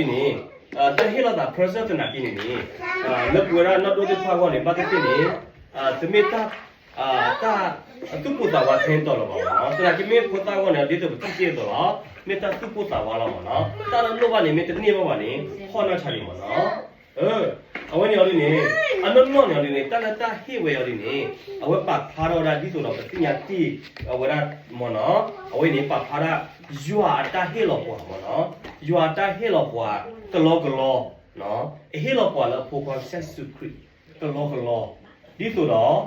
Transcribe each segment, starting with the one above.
ဒ်န့ၣ် တၢ်ဟ့ၣ်လီၤသး present သနာ်က့န့ၣ်န့ၣ် လၢပဝဲဒၣ်နီၢ်ဒိၣ်သ့ၣ်တဖၣ်အဂီၢ်န့ၣ် ဘၣ်သ့ၣ်သ့ၣ်န့ၣ် တမ့ၢ်တၢ် တၢ်သူၣ်ပိၢ်သးဝးထဲန့ၣ်တီၢ်လီၤဘၣ်မ့ၢ်နီၤ. သနာ်က့မ့ၢ်ဖိသၣ်အဂီၢ်န့ၣ် ဒ်သိးပထံၣ်တ့ၢ်အသိးလီၤ, မ့ၢ်တၢ်သူၣ်ပိၢ်သးဝးလီၤမ့ၢ်နီၤ. တၢ်လၢလိၣ်ဘၣ်န့ၣ် မ့ၢ်တန့ၢ်ဘၣ်ဘၣ်န့ၣ် ဟီၣ်နီၢ်ဆါလံမ့ၢ်နီၤ. အဝဲန့ၣ်အီၤဒ်န့ၣ် အနီၢ်နီၢ်န့ၣ်အီၤဒ်န့ၣ် တၢ်လၢတၢ်ဟ့ၣ်ဝဲအီၤဒ်န့ၣ် အဝဲပာ်ဖျါထီၣ်ဝဲဒၣ်ဒ်သိးဒီးပသ့ၣ်ညါတ့ၢ်အဝဲဒၣ်မ့ၢ်နီၤ. အဝဲန့ၣ်ပာ်ဖျါဒၣ် ယွၤအတၢ်ဟ့ၣ်လီၤပှၤမ့ၢ်နီၤ. ယွၤအတၢ်ဟ့ၣ်လီၤပှၤကလီကလီ အဟ့ၣ်လီၤပှၤလၢအဖိခွါကစၢ်ယ့ၣ်ၡူးခရံာ် ကလီကလီ ဒ်သိးဒီး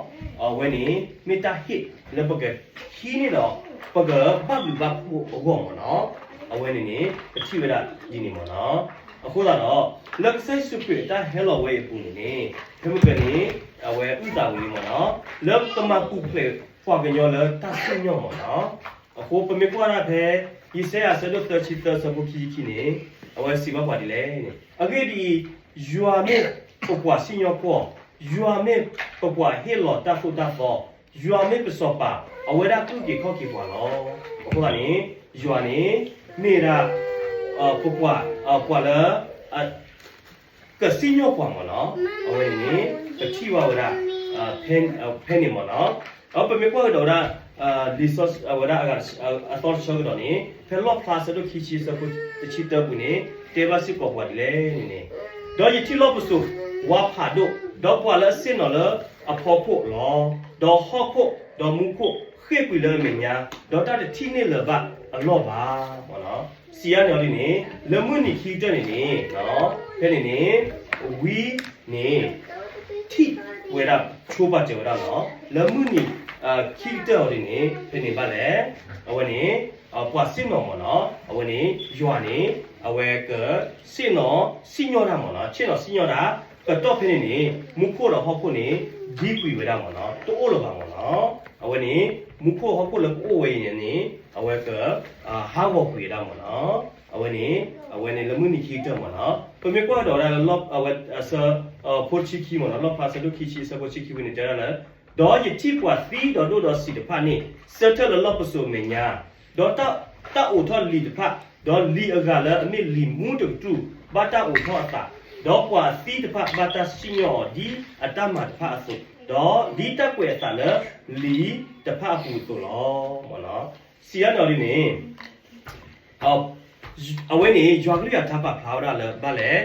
အဝဲန့ၣ် မ့ၢ်တၢ်ဟ့ၣ်လၢပကဟံးန့ၢ်ဒီး ပကဘၣ်ဘျုးဘၣ်ဖှိၣ်အဂီၢ်မ့ၢ်နီၤ. အဝဲန့ၣ်န့ၣ် ပထံၣ်ဝဲဒၣ်ဒ်န့ၣ်မ့ၢ်နီၤ. အဃိသတးဒီး လၢကစၢ်ယ့ၣ်ၡူးခရံာ်အတၢ်ဟဲလီၤဝဲအံၤအပူၤန့ၣ်န့ၣ် ဖဲမုၢ်ကန့ၣ် အဝဲအုၣ်သးဝံၤလံမ့ၢ်နီၤ လၢကမၤပူၤဖျဲးပှၤကညီလၢတၢ်စံၣ်ညီၣ်မ့ၢ်နီၤ. အဃိပမ့ၢ်ကွၢ်ဒၣ်ဖဲ ယၡါယၤအဆၢဒိၣ်သၢဆံသၢ အဆၢဖိခံဆံခံန့ၣ် အဝဲစံးဘၣ်ပှၤဒ်လဲၣ်န့ၣ် အဂ့ၢ်ဒ်အံၤ, ယွၤမ့ၢ်ပပှၤစံၣ်ညီၣ်ကွီၢ်, ယွၤမ့ၢ်ပပှၤဟ့ၣ်လီၤတၢ်သိၣ်တၢ်သီ, ယွၤမ့ၢ်ပစီၤပၤ, အဝဲဒၣ်အုၣ်က့ၤခီၣ်က့ၤပှၤလီၤ. အဃိသတးန့ၣ် ယွၤန့ၣ် မ့ၢ်ဝဲဒၣ် ပပှၤ ပှၤလၢ ကစံၣ်ညီၣ်ပှၤမ့ၢ်နီၤ. အဝဲန့ၣ်န့ၣ် ပထံၣ်ဘၣ်ဝဲဒၣ် ဖဲန့ၣ်မ့ၢ်နီၤ. ဒီးပမ့ၢ်ကွၢ်ကဒီးဝဲဒၣ် လံာ်စီဆှံဝဲဒၣ်အသီတဆၢကဒီးန့ၣ် ဖဲလီၣ်ဖျါအဆၢဒိၣ်ခံဆံအဆၢဖိတဆံတၢပူၤန့ၣ် တဲဘၣ်စ့ၢ်ကီးပှၤဒ်လဲၣ်န့ၣ်န့ၣ်, ဒီးယထံၣ်လီၢ်ပစိာ်ဝါဖးဒိၣ်, ဒီးပှၤလၢအဆ့ၣ်နီၤလၢအဖီခိၣ်လီၤ. ဒီးဟီၣ်ခိၣ်ဒီးမူခိၣ်ဃ့ၢ်ကွံာ်လၢအမဲာ်ညါ, ဒီးတၢ်တထံၣ်န့ၢ်လၢၤဘၣ်အလီၢ်ဘၣ်. စံးယါန့ၣ်အီၤဒ်န့ၣ် လၢမုၢ်နံၤခံကတၢၢ်န့ၣ်န့ၣ် ဖဲန့ၣ်န့ၣ် ဝံန့ၣ် ထံၣ်ဝဲဒၣ်ဆိပာ်စၢၤဝဲဒၣ်လီၤ. လၢမုၢ်နံၤခံကတၢၢ်အီၤဒ်န့ၣ် ဖဲန့ၣ်ဘၣ်လဲၣ်. အဝဲန့ၣ် ပှၤဆ့ၣ်နီၤမ့ၢ်နီၤ. အဝဲန့ၣ် ယွၤန့ၣ် အဝဲကဆ့ၣ်နီၤစံၣ်ညီၣ်တၢ်မ့ၢ်နီၤ. ဆ့ၣ်နီၤစံၣ်ညီၣ်တၢ် ကတီၢ်ဖဲန့ၣ်န့ၣ် မူခိၣ်ဒီးဟီၣ်ခိၣ်န့ၣ် ဒံကွံာ်ဝဲဒၣ်မ့ၢ်နီၤ. တအိၣ်လၢၤဘၣ်မ့ၢ်နီၤ. အဝဲန့ၣ် မူခိၣ်ဟီၣ်ခိၣ်လၢကအိၣ်ဝဲအံၤန့ၣ်န့ၣ် အဝဲက ဟးဂီၤကွံာ်ဝဲဒၣ်မ့ၢ်နီၤ. အဝဲန့ၣ် အဝဲန့ၣ်လၢမုၢ်နံၤခံကတၢၢ်မ့ၢ်နီၤ. ပမ့ၢ်ကွၢ်ကဒီးဝဲဒၣ်လၢ အဝဲအဆၢ ဖိတဆံခံမ့ၢ်နီၤ. လီၣ်ဖျါအဆၢဒိၣ်ခံဆံအဆၢဖိတဆံခံဝံၤန့ၣ် တဲဝဲဒၣ်လၢ ဒီးယထံၣ်ပှၤသံဒီးဒိၣ်ဒီးဆံးတဖၣ်န့ၣ် ဆၢထၢၣ်လၢလီၢ်ပစိာ်အမဲာ်ညါ, ဒီးတၢ်အိးထီၣ်လံာ်တဖၣ်, ဒီးလံာ်အဂၤလၢအမ့ၢ်လံာ်မူတကတြူၢ် ဘၣ်တၢ်အိးထီၣ်အသး, ဒီးပှၤအသံတဖၣ်ဘၣ်တၢ်စံၣ်ညီၣ်အီၤဒ်အတၢ်မၤတဖၣ်အသိး, ဒီးဒ်တၢ်ကွဲးအသးလၢလံာ်တဖၣ်အပူၤအသိးလီၤ. စံးယါန့ၣ်အီၤဒ်န့ၣ် အဝဲန့ၣ် ယွၤကလုၢ်ကထါပာ်ဖျါဝဲဒၣ်လၢဘၣ်လဲၣ်.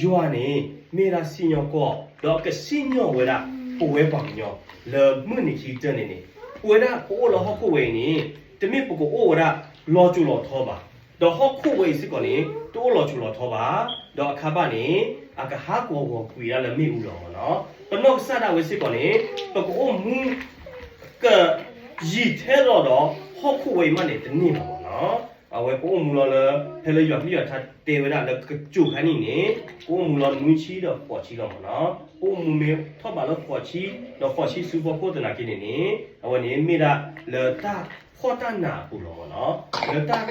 ယွၤန့ၣ် မ့ၢ်ဝဲဒၣ်စံၣ်ညီၣ်ကွီၢ် ဒီးကစံၣ်ညီၣ်ဝဲဒၣ် ပဝဲပှၤကညီ လၢမုၢ်နံၤခံကတၢၢ်န့ၣ်န့ၣ် ပဝဲဒၣ်ပအိၣ်လၢဟီၣ်ခိၣ်ဝဲအံၤန့ၣ် တမ့ၢ်ပကအိၣ်ဝဲဒၣ်လီၤစိၤလီၤထီဘၣ်. ဒီးဟီၣ်ခိၣ်ဝဲအံၤစ့ၢ်ကီးန့ၣ် တအိၣ်လီၤစိၤလီၤထီဘၣ်. ဒီးအခါဘၣ်န့ၣ် အကဟးဂီၤဂီၤကွံာ်ဒၣ်လၢမ့ၣ်အူလီၤမ့ၢ်နီၤ. ပနီၢ်ကစၢ်ဒၣ်ဝဲစ့ၢ်ကီးန့ၣ် ပကအိၣ်မူ က ယံာ်ထဲလီၤဒီး ဟီၣ်ခိၣ်ဝဲအံၤမးန့ၣ် တန့ၢ်ဘၣ်မ့ၢ်နီၤ. အဝဲပအိၣ်မူလီၤလၢ ဖဲလၢယွၤကလုၢ်ယွၤကထါတဲဝဲဒၣ်လၢကစၢၢ်ခါနံၣ်န့ၣ် ပအိၣ်မူလီၤနွံဆံဒီးဃိးဆံလီၤမ့ၢ်နီၤ. ပအိၣ်မူမ့ၢ်ထီၣ်ဘးလၢဃိးဆံ ဒီးဃိးဆံဆူဖီခိၣ်သနာ်က့န့ၣ်န့ၣ် အဝဲန့ၣ်မ့ၢ်ဒၣ်လၢတၢ်ဖှီၣ်တၢ်နးအပူၤလီၤမ့ၢ်နီၤ. လၢတၢ်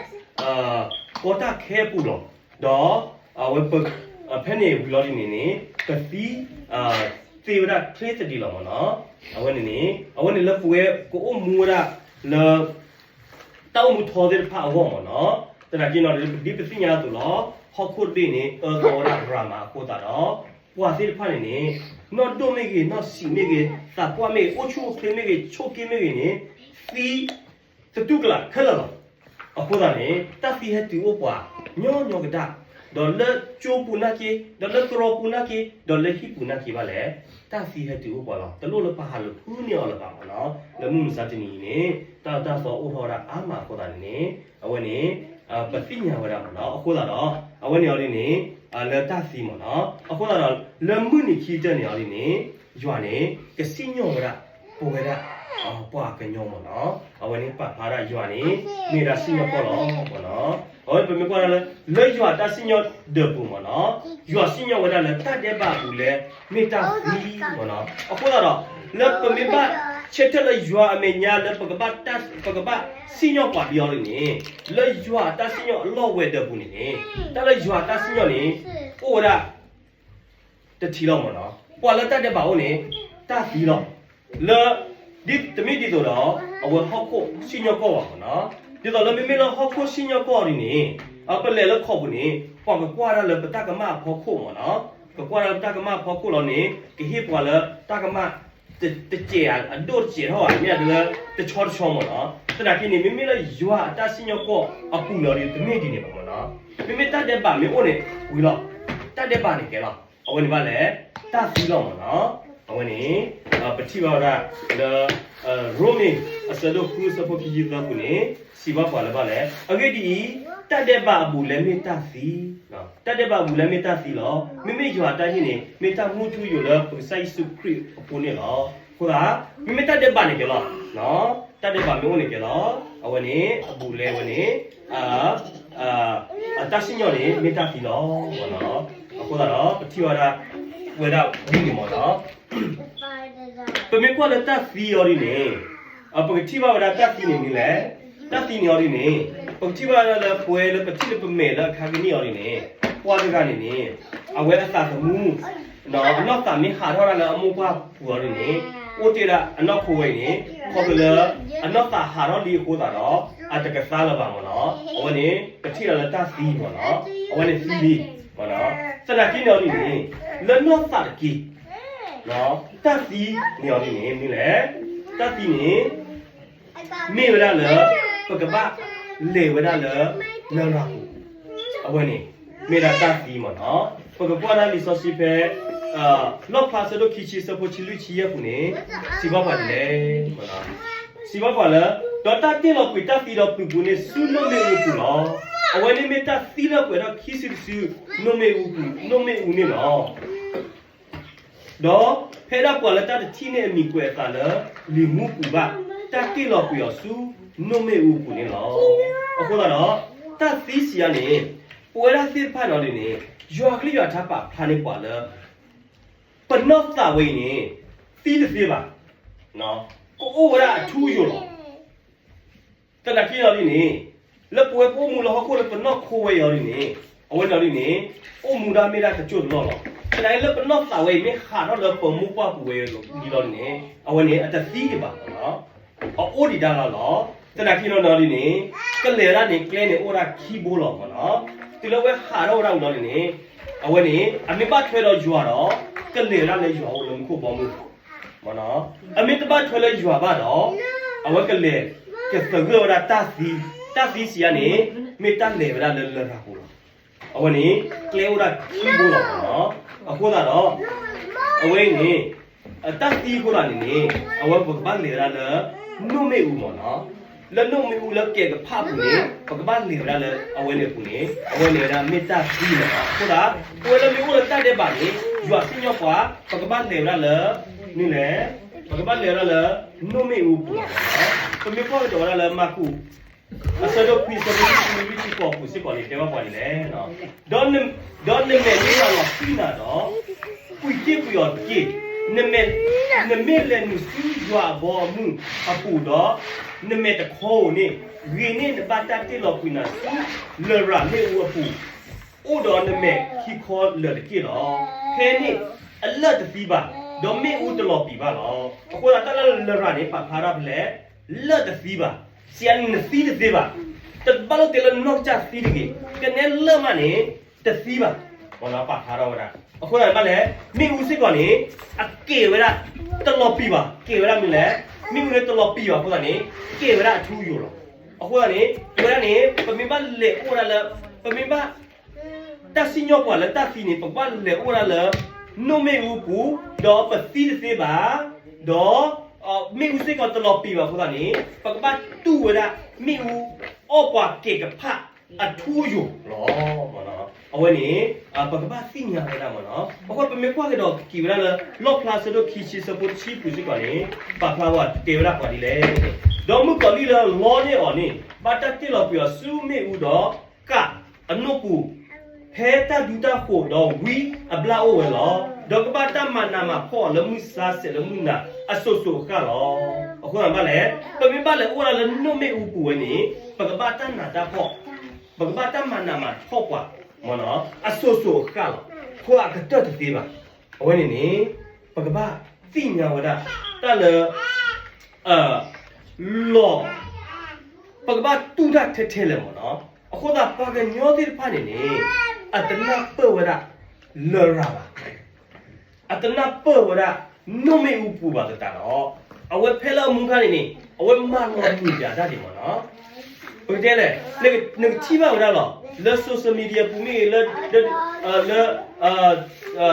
ကီတၢ်ခဲအပူၤလီၤ. ဒီး အဝဲ ဖဲန့ၣ်ဝံၤလီၤဒ်န့ၣ်န့ၣ် ကသံ သ့ဝဲဒၣ်ချ့သဒံးလီၤမ့ၢ်နီၤ. အဝဲန့ၣ်န့ၣ် အဝဲန့ၣ်လၢပဝဲကအိၣ်မူဝဲဒၣ်လၢ တၢ်အိၣ်မူထီသ့ၣ်တဖၣ်အဂီၢ်မ့ၢ်နီၤ. သနာ်က့နီၤ ဒ်ပသ့ၣ်ညါအသိးလီၤ. ဟီၣ်ခိၣ်တဘ့ၣ်န့ၣ် အၢသီဝဲဒၣ်ရၤမးအဃိသတးဒီး ပှၤသ့ၣ်တဖၣ်န့ၣ်န့ၣ် နီၢ်ဒိၣ်မ့ၢ်ဂ့ၤ နီၢ်ဆံးမ့ၢ်ဂ့ၤ သးပှၢ်မ့ၢ်ဂ့ၤ အိၣ်ဆူၣ်အိၣ်ချ့မ့ၢ်ဂ့ၤ ဆိးက့မ့ၢ်ဂ့ၤန့ၣ် သံ သတူၢ်ကလာ်ခဲလၢာ်လီၤ. အဃိသတးန့ၣ် တၢ်သံဟဲတုၤအိၣ်ပှၤ ညီညီကဒၣ်, ဒီးလၢကၠိပူၤနာ်က့, ဒီးလၢသရိာ်ပူၤနာ်က့, ဒီးလၢဟံၣ်ပူၤနာ်က့ဘၣ်လဲၣ်, တၢ်သံဟဲတုၤအိၣ်ပှၤလီၤ. တလိၣ်လၢပဟးလိာ်ဃုန့ၢ်အီၤလၢၤဘၣ်မ့ၢ်နီၤ. လၢမုၢ်မဆါတနံၤအံၤန့ၣ် တၢ်အၢတၢ်သီအိၣ်ထီၣ်ဝဲဒၣ်အါမးအဃိသတးန့ၣ်န့ၣ် အဝဲန့ၣ် ပသ့ၣ်ညါဝဲဒၣ်မ့ၢ်နီၤ. အဃိသတးဒီး အဝဲန့ၣ်အီၤဒ်န့ၣ် လၢတၢ်သံမ့ၢ်နီၤ. အဃိသတးဒီး လၢမုၢ်နံၤခံကတၢၢ်န့ၣ်အီၤဒ်န့ၣ် ယွၤန့ၣ် ကစံၣ်ညီၣ်ဝဲဒၣ် ပဝဲဒၣ် ပှၤကညီမ့ၢ်နီၤ. အဝဲန့ၣ်ပာ်ဖျါဒၣ်ယွၤန့ၣ် မ့ၢ်ဝဲဒၣ်စံၣ်ညီၣ်ကွီၢ်လီၤမ့ၢ်နီၤ. အဝဲပမ့ၢ်ကွၢ်ဒၣ်လၢ လၢယွၤအတၢ်စံၣ်ညီၣ်ဒၢးပူၤမ့ၢ်နီၤ, ယွၤစံၣ်ညီၣ်ဝဲဒၣ်လၢတၢ်ဒဲးဘးအပူၤလၢ မ့ၢ်တၢ်သံမ့ၢ်နီၤ. အဃိသတးဒီး လၢပမ့ၢ်ဘၣ်ဆၢထၢၣ်လၢယွၤအမဲာ်ညါလၢပကဘၣ် ပကဘၣ်စံၣ်ညီၣ်ပှၤဒ်အီၤဒ်န့ၣ် လၢယွၤအတၢ်စံၣ်ညီၣ်အလီၢ်ဝဲဒၢးပူၤန့ၣ်န့ၣ် တၢ်လၢယွၤအတၢ်စံၣ်ညီၣ်န့ၣ် အိၣ်ဝဲဒၣ် တထံၣ်လီၤမ့ၢ်နီၤ. ပှၤလၢတၢ်ဒဲးဘးအိၣ်န့ၣ် တၢ်သံလီၤ. လၢ ဒ်တမ့ၢ်ဒ်သိးဒီး အဝဲဟီၣ်ခိၣ်စံၣ်ညီၣ်ကွီၢ်ဘၣ်မ့ၢ်နီၤ. ဒ်သိးလၢမ့မ့ၢ်လၢဟီၣ်ခိၣ်စံၣ်ညီၣ်ကွီၢ်ဒ်န့ၣ် ပလဲၤလၢခီၣ်ပူၤန့ၣ် ပှၤကကွၢ်တၢ်လၢပတၢ်ကမၣ်အဖီခိၣ်မ့ၢ်နီၤ, ကကွၢ်တၢ်လၢပတၢ်ကမၣ်အဖီခိၣ်လီၤန့ၣ် ကဟ့ၣ်ပှၤလၢတၢ်ကမၣ် တစဲးအဒိၣ်တစဲးထီၣ်ဘၣ် မ့ၢ်ဒၣ်လၢတဆီတဆီမ့ၢ်နီၤ. သနာ်က့န့ၣ် မ့မ့ၢ်လၢယွၤအတၢ်စံၣ်ညီၣ်ကွီၢ်အပူၤလီၤဒီး တမ့ၢ်ဒ်န့ၣ်ဘၣ်မ့ၢ်နီၤ. မ့မ့ၢ်တၢ်ဒဲးဘးမ့ၢ်အိၣ်န့ၣ်ဝံၤလီၤ, တၢ်ဒဲးဘးန့ၣ်ကဲလီၤ. အဝဲန့ၣ်ဘၣ်လဲၣ်, တၢ်သံလီၤမ့ၢ်နီၤ. အဝဲန့ၣ် ပထံၣ်ဘၣ်ဝဲဒၣ်လၢ ရိမ့ၤ အဆၢဒိၣ်ဃု အဆၢဖိခံဆံသၢပူၤန့ၣ် စံးဘၣ်ပှၤလၢဘၣ်လဲၣ်. အဂ့ၢ်ဒ်အံၤ, တၢ်ဒဲးဘးအဘူးအလဲမ့ၢ်တၢ်သံ, တၢ်ဒဲးဘးအဘူးအလဲမ့ၢ်တၢ်သံလီၤ. မ့မ့ၢ်ယွၤအတၢ်ဟ့ၣ်န့ၣ် မ့ၢ်တၢ်မူထူယိာ်လၢပကစၢ်ယ့ၣ်ၡူးခရံာ်အဃိန့ၣ်လီၤ. အဃိသတး မ့မ့ၢ်တၢ်ဒဲးဘးန့ၣ်ကဲလီၤ, တၢ်ဒဲးဘးမ့ၢ်အိၣ်န့ၣ်ကဲလီၤ. အဝဲန့ၣ် အဘူးအလဲဝဲန့ၣ် အတၢ်စံၣ်ညီၣ်န့ၣ် မ့ၢ်တၢ်သံလီၤ. အဃိသတးဒီး ပထံၣ်ဝဲဒၣ် ဝဲဒၣ်ဒ်န့ၣ်မ့ၢ်နီၤ. ပမ့ၢ်ကွၢ်လၢတၢ်သံအီၤဒ်န့ၣ် ပကထံၣ်ဘၣ်ဝဲဒၣ်တၢ်သံန့ၣ်မနုၤလဲၣ်. တၢ်သံန့ၣ်အီၤဒ်န့ၣ် ပကထံၣ်ဘၣ်ဝဲဒၣ်လၢပှဲၤလၢပထံၣ်လၢပမဲာ်လၢအခါကနံၣ်အီၤဒ်န့ၣ် ပှၤတဂၤန့ၣ်န့ၣ် အဝဲအသးသမူ အနီၢ်သးမ့ၢ်ဟးထီၣ်ဒၣ်လၢအမိၢ်ပှၢ်ပူၤအီၤဒ်န့ၣ် အိၣ်တ့ၢ်ဒၣ်အနီၢ်ခိဝဲအံၤန့ၣ် ခီဖျိလၢ အနီၢ်သးဟးထီၣ်လံအဃိသတးဒီး အတကသါလၢၤဘၣ်မ့ၢ်နီၤ. အဝဲန့ၣ် ပထံၣ်လီၤလၢတၢ်သံမ့ၢ်နီၤ. အဝဲန့ၣ်သံလံ သနာ်က့န့ၣ်အီၤဒ်န့ၣ် လၢနီၢ်သးတက့ၢ် တၢ်သံန့ၣ်အီၤဒ်န့ၣ် မနုၤလဲၣ်. တၢ်သံန့ၣ် မ့ၢ်ဝဲဒၣ်လၢ ပကဘၣ်လဲၤဝဲဒၣ်လၢ လရာ်ပူၤ, အဝဲန့ၣ် မ့ၢ်ဒၣ်တၢ်သံမ့ၢ်နီၤ. ပကကွၢ်ဒၣ်လံာ်စီဆှံဖဲ လီၣ်ဖျါဆၢဒိၣ်ခံဆံဆၢဖိဆံလွံၢ်ဆံယဲၢ်ပူၤန့ၣ် စံးဘၣ်ပှၤဒ်လဲၣ်, စံးဘၣ်ပှၤလၢ ဒီးတၢ်တ့ၢ်လီၤကွံာ်တၢ်သံဒီးပုၢ်ပူၤန့ၣ်ဆူနိၣ်မ့ၣ်အူပူၤလီၤ. အဝဲန့ၣ်မ့ၢ်တၢ်သံလၢပှဲၤထီၣ်ခံစုတစု နိၣ်မ့ၣ်အူပူၤ နိၣ်မ့ၣ်အူန့ၣ်လီၤ. ဒီးဖဲဒၣ်ပှၤလၢတၢ်တထံၣ်န့ၢ်အမံၤကွဲးအသးလၢ လံာ်မူပူၤဘၣ် တၢ်တ့ၢ်လီၤကွံာ်အီၤဆူ နိၣ်မ့ၣ်အူပူၤန့ၣ်လီၤ. အဃိသတးဒီး တၢ်သံစံးယါန့ၣ် ပဝဲဒၣ်သ့ၣ်တဖၣ်န့ၣ်ဒ်န့ၣ် ယွၤကလုၢ်ယွၤထါပာ်ဖျါန့ၢ်ပှၤလၢ ပနီၢ်သးဝဲအံၤန့ၣ် သံတသ့ဘၣ်, ကအိၣ်ဝဲဒၣ်အထူအယိာ်လီၤ. သနာ်က့န့ၣ်ဒ်န့ၣ် လၢပဝဲပအိၣ်မူလၢဟီၣ်ခိၣ်လၢပနီၢ်ခိဝဲအံၤအီၤဒ်န့ၣ် အဝဲန့ၣ်ဒ်န့ၣ် အိၣ်မူဒၣ်မ့ၢ်ဒၣ်တစိၢ်တလီၢ်လီၤ. သနာ်က့လၢပနီၢ်သးဝဲအံၤမ့ၢ်ဟးထီၣ်လၢပမိၢ်ပှၢ်ပူၤဝဲအံၤလီၤဒ်န့ၣ် အဝဲန့ၣ် အတသံဒံးဘၣ်မ့ၢ်နီၤ, အအိၣ်ဒံးဒၣ်လၢလီၤ. သနာ်က့န့ၣ်ဒ်န့ၣ် ကလဲၤဒၣ်န့ၣ် ကျဲန့ၣ်အိၣ်ဒၣ်ခံဘိလီၤမ့ၢ်နီၤ. တုၤလၢအဝဲဟးထီၣ်ဝဲဒၣ်ဝံၤလီၤဒ်န့ၣ် အဝဲန့ၣ် အမ့ၢ်ဘၣ်ထွဲဒီးယွၤဒီး ကလဲၤဒၣ်လၢယွၤအိၣ်လၢမူခိၣ်ဘီမုၢ် အမ့ၢ်တဘၣ်ထွဲလၢယွၤဘၣ်ဒီး အဝဲကလဲၤကသဂၢၢ်ဝဲဒၣ်တၢ်သံ, တၢ်သံစံးယါန့ၣ် မ့ၢ်တၢ်လဲၤဝဲဒၣ်လၢလရာ်ပူၤလီၤ. အဝဲန့ၣ် ကျဲအိၣ်ဒၣ်ခံဘိလီၤမ့ၢ်နီၤ. အဃိသတးဒီး အဝဲအံၤန့ၣ် တၢ်သံအဃိသတးန့ၣ်န့ၣ် အဝဲပကဘၣ်လဲၤဝဲဒၣ်လၢ နိၣ်မ့ၣ်အူမ့ၢ်နီၤ. လၢနိၣ်မ့ၣ်အူလၢကဲးကဖးအပူၤန့ၣ် ပကဘၣ်လဲၤဝဲဒၣ်လၢအဝဲန့ၣ်အပူၤန့ၣ် အဝဲန့ၣ်ဝဲဒၣ်မ့ၢ်တၢ်သံမ့ၢ်နီၤ. အဃိသတး ပဝဲလၢမ့ၢ်အိၣ်လၢတၢ်ဒဲးဘးန့ၣ် ယွၤစံၣ်ညီၣ်ပှၤ ပကဘၣ်လဲၤဝဲဒၣ်လၢ မနုၤလဲၣ်, ပကဘၣ်လဲၤဝဲဒၣ်လၢ နိၣ်မ့ၣ်အူအပူၤမ့ၢ်နီၤ. ပမ့ၢ်ကွၢ်ကဒီးဝဲဒၣ်လၢမၢ်ကူး အဆၢဒိၣ်ခွံ အဆၢဖိလွံၢ်ဆံလွံၢ်ဆံဃိးအပူၤစ့ၢ်ကီးန့ၣ် တဲဘၣ်ပှၤဒ်လဲၣ်, ဒီးနမဲာ်မ့ၢ်တၢ်လီၤဃံနၤဒီး ကွံာ်က့ၢ်ကွံာ်အီၤတက့ၢ်. နမဲာ်, နမ့ၢ်လဲၤနုာ်ဆူယွၤအဘီအမုၢ်အပူၤဒီး နမဲာ်တခီဧိၤန့ၣ် ဂ့ၤန့ၢ်နဘၣ်တၢ်တ့ၢ်လီၤကွံာ်နၤဆူ လရာ်မ့ၣ်အူအပူၤ အိၣ်ဒီးနမဲာ်ခံခီလၢာ်တက့ၢ်လီၤ. ဖဲန့ၣ်အလၢၢ်တသံဘၣ်, ဒီးမ့ၣ်အူတလီၤပံာ်ဘၣ်လီၤ. အဃိသတးတၢ်လၢလရာ်န့ၣ် ပာ်ဖျါထီၣ်ဖဲလဲၣ်, လၢၢ်တသံဘၣ်, စံးယါန့ၣ်နသံတသ့ဘၣ်, တဘၣ်လိၣ်တဲလၢနီၢ်ကစၢ်သံတဂ့ၤ, ကနဲလၢၢ်မးန့ၣ် တသံဘၣ်, ပာ်ဖျါထီၣ်ဝဲဒၣ်. အဃိသတးန့ၣ်ဘၣ်လဲၣ်, မ့ၣ်အူစ့ၢ်ကီးန့ၣ် အကဲဝဲဒၣ် တလီၤပံာ်ဘၣ်, ကဲဝဲဒၣ်မနုၤလဲၣ်, မ့ၣ်အူန့ၣ်တလီၤပံာ်ဘၣ်အဃိသတးန့ၣ် ကဲဝဲဒၣ်အထူအယိာ်လီၤ. အဃိသတးန့ၣ် ပဝဲဒၣ်န့ၣ် ပမ့ၢ်ဘၣ်လဲၤအိၣ်ဒၣ်လၢ ပမ့ၢ်ဘၣ် တၢ်စံၣ်ညီၣ်ပှၤလၢတၢ်သံန့ၣ် ပကဘၣ်လဲၤအိၣ်ဒၣ်လၢ နိၣ်မ့ၣ်အူပူၤ, ဒီးပသံတသ့ဘၣ်, ဒီး မ့ၣ်အူစ့ၢ်ကီးတလီၤပံာ်ဘၣ်အဃိသတးန့ၣ် ပကဘၣ်တူၢ်ဝဲဒၣ် မ့ၣ်အူအီၣ်ပှၤကဲးကဖးအထူအယိာ်လီၤ. အဝဲန့ၣ် ပကဘၣ်သ့ၣ်ညါဝဲဒၣ်မ့ၢ်နီၤ. အဃိပမ့ၢ်ကွၢ်ကဒီးက့ၤဝဲဒၣ်လၢ လီၣ်ဖျါဆၢဒိၣ်ခံဆံဆၢဖိတဆံပူၤစ့ၢ်ကီးန့ၣ် ပာ်ဖျါဝဲတဲဝဲဒၣ်ပှၤဒ်လဲၣ်န့ၣ်, ဒီးမုၣ်ကီၤလံၢ်လၢလီန့ၢ်အီၤန့ၣ် ဘၣ်တၢ်တ့ၢ်လီၤကွံာ်အီၤဆူမ့ၣ်အူဒီး ကၣ်အနိၣ်ပူၤ ဖဲတၢ်ဒူတၢ်ဃိၤဒီးဝံအဘျၣ်အိၣ်ဝဲလီၤ. ဒီးကဘၣ်တၢ်မၤနးမၤဖှီၣ်အီၤလၢမုၢ်ဆါဆဲးလၢမုၢ်နၤအစိၤစိၤအဃၣ်လီၤ. အဃိသတးဘၣ်လဲၣ်, ပမ့ၢ်ဘၣ်လဲၤအိၣ်ဒၣ်လၢနိၣ်မ့ၣ်အူပူၤဝဲန့ၣ် ပကဘၣ်တၢ်နးတၢ်ဖှီၣ်, ပကဘၣ်တၢ်မၤနးမၤဖှီၣ်ပှၤ မ့ၢ်နီၤ, အစိၤစိၤအဃၣ်လီၤ. ခိအကတၢၢ်တသ့ဘၣ်. အဝဲန့ၣ်န့ၣ် ပကဘၣ်သ့ၣ်ညါဝဲဒၣ် တၢ်လၢ လီၤ ပကဘၣ်တူၢ်တၢ်ထဲထဲလဲၣ်မ့ၢ်နီၤ. အဃိသတးပှၤကညီသ့ၣ်တဖၣ်န့ၣ်န့ၣ် အတနၢ်ပၢၢ်ဝဲဒၣ်လရာ်ဘၣ်. အတနၢ်ပၢၢ်ဝဲဒၣ် နီၣ်မ့ၣ်အူပူၤဘၣ်သတးဒီး အဝဲဖဲလၢအမူခါန့ၣ်န့ၣ် အဝဲမၤလီၤမုာ်ပၠးတၢ်ဒံးမ့ၢ်နီၤ. ပကတဲလဲၣ်, နကထံၣ်ဘၣ်ဝဲဒၣ်လီၤ လၢ social media ပူၤမ့ၢ်ဂ့ၤ လၢ လၢ တၢ်လီၢ်တတီၤအံၤ အ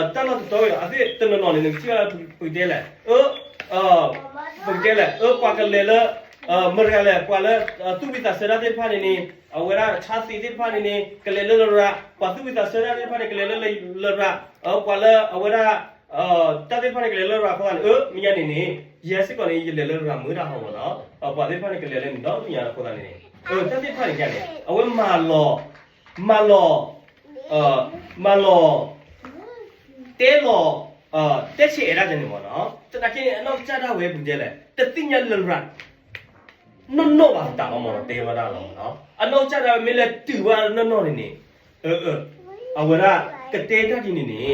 သ့ၣ်တနီၤနီၤန့ၣ် နကထံၣ်ဘၣ်လၢ ပကတဲလဲၣ် အၢ ပကတဲလဲၣ် အၢ ပှၤကလဲၤလၢ မတၤလဲၣ် ပှၤလၢ သူၣ်ဝံၣ်သးဆၢတၢ်သ့ၣ်တဖၣ်န့ၣ်န့ၣ် အဝဲဒၣ်ဆါသ့သ့ၣ်တဖၣ်န့ၣ်န့ၣ် ကလဲၤလၢလရာ်, ပှၤသူၣ်ဝံၣ်သးဆၢတၢ်သ့ၣ်တဖၣ်န့ၣ် ကလဲၤလၢလရာ်, ပှၤလၢအဝဲဒၣ် တၢ်သ့ၣ်တဖၣ်န့ၣ် ကလဲၤလၢလရာ်အဃိသတးန့ၣ် အၢ မ့ၢ်ညါန့ၣ်န့ၣ် ယဲစ့ၢ်ကီးန့ၣ် ယလဲၤလၢလရာ်မုာ်တၢ်ဟီမ့ၢ်နီၤ, ပှၤသ့ၣ်တဖၣ်န့ၣ် ကလဲၤလၢန့ၣ်ဒီးမ့ၢ်ညါအဃိသတးန့ၣ်န့ၣ် တၢ်သ့ၣ်တဖၣ်န့ၣ်ညါန့ၣ် အဝဲမၤလီၤ မၤလီၤ မၤလီၤ တဲလီၤ တဲဆံးအဲၣ်ဒၣ်န့ၣ်မ့ၢ်နီၤ, သနာ်က့န့ၣ် အနီၢ်ကစၢ်ဒၣ်ဝဲပကတဲလဲၣ် တသ့ၣ်ညါလရာ် နီၢ်နီၢ်ဘၣ်သတးလီၤမ့ၢ်နီၤ, တဲဝဲဒၣ်လီၤမ့ၢ်နီၤ, အနီၢ်ကစၢ်ဒၣ်ဝဲမ့ၢ်လဲၤတုၤဝဲနီၢ်နီၢ်န့ၣ်န့ၣ် အဝဲဒၣ်ကတဲတၢ်ဒ်န့ၣ်န့ၣ်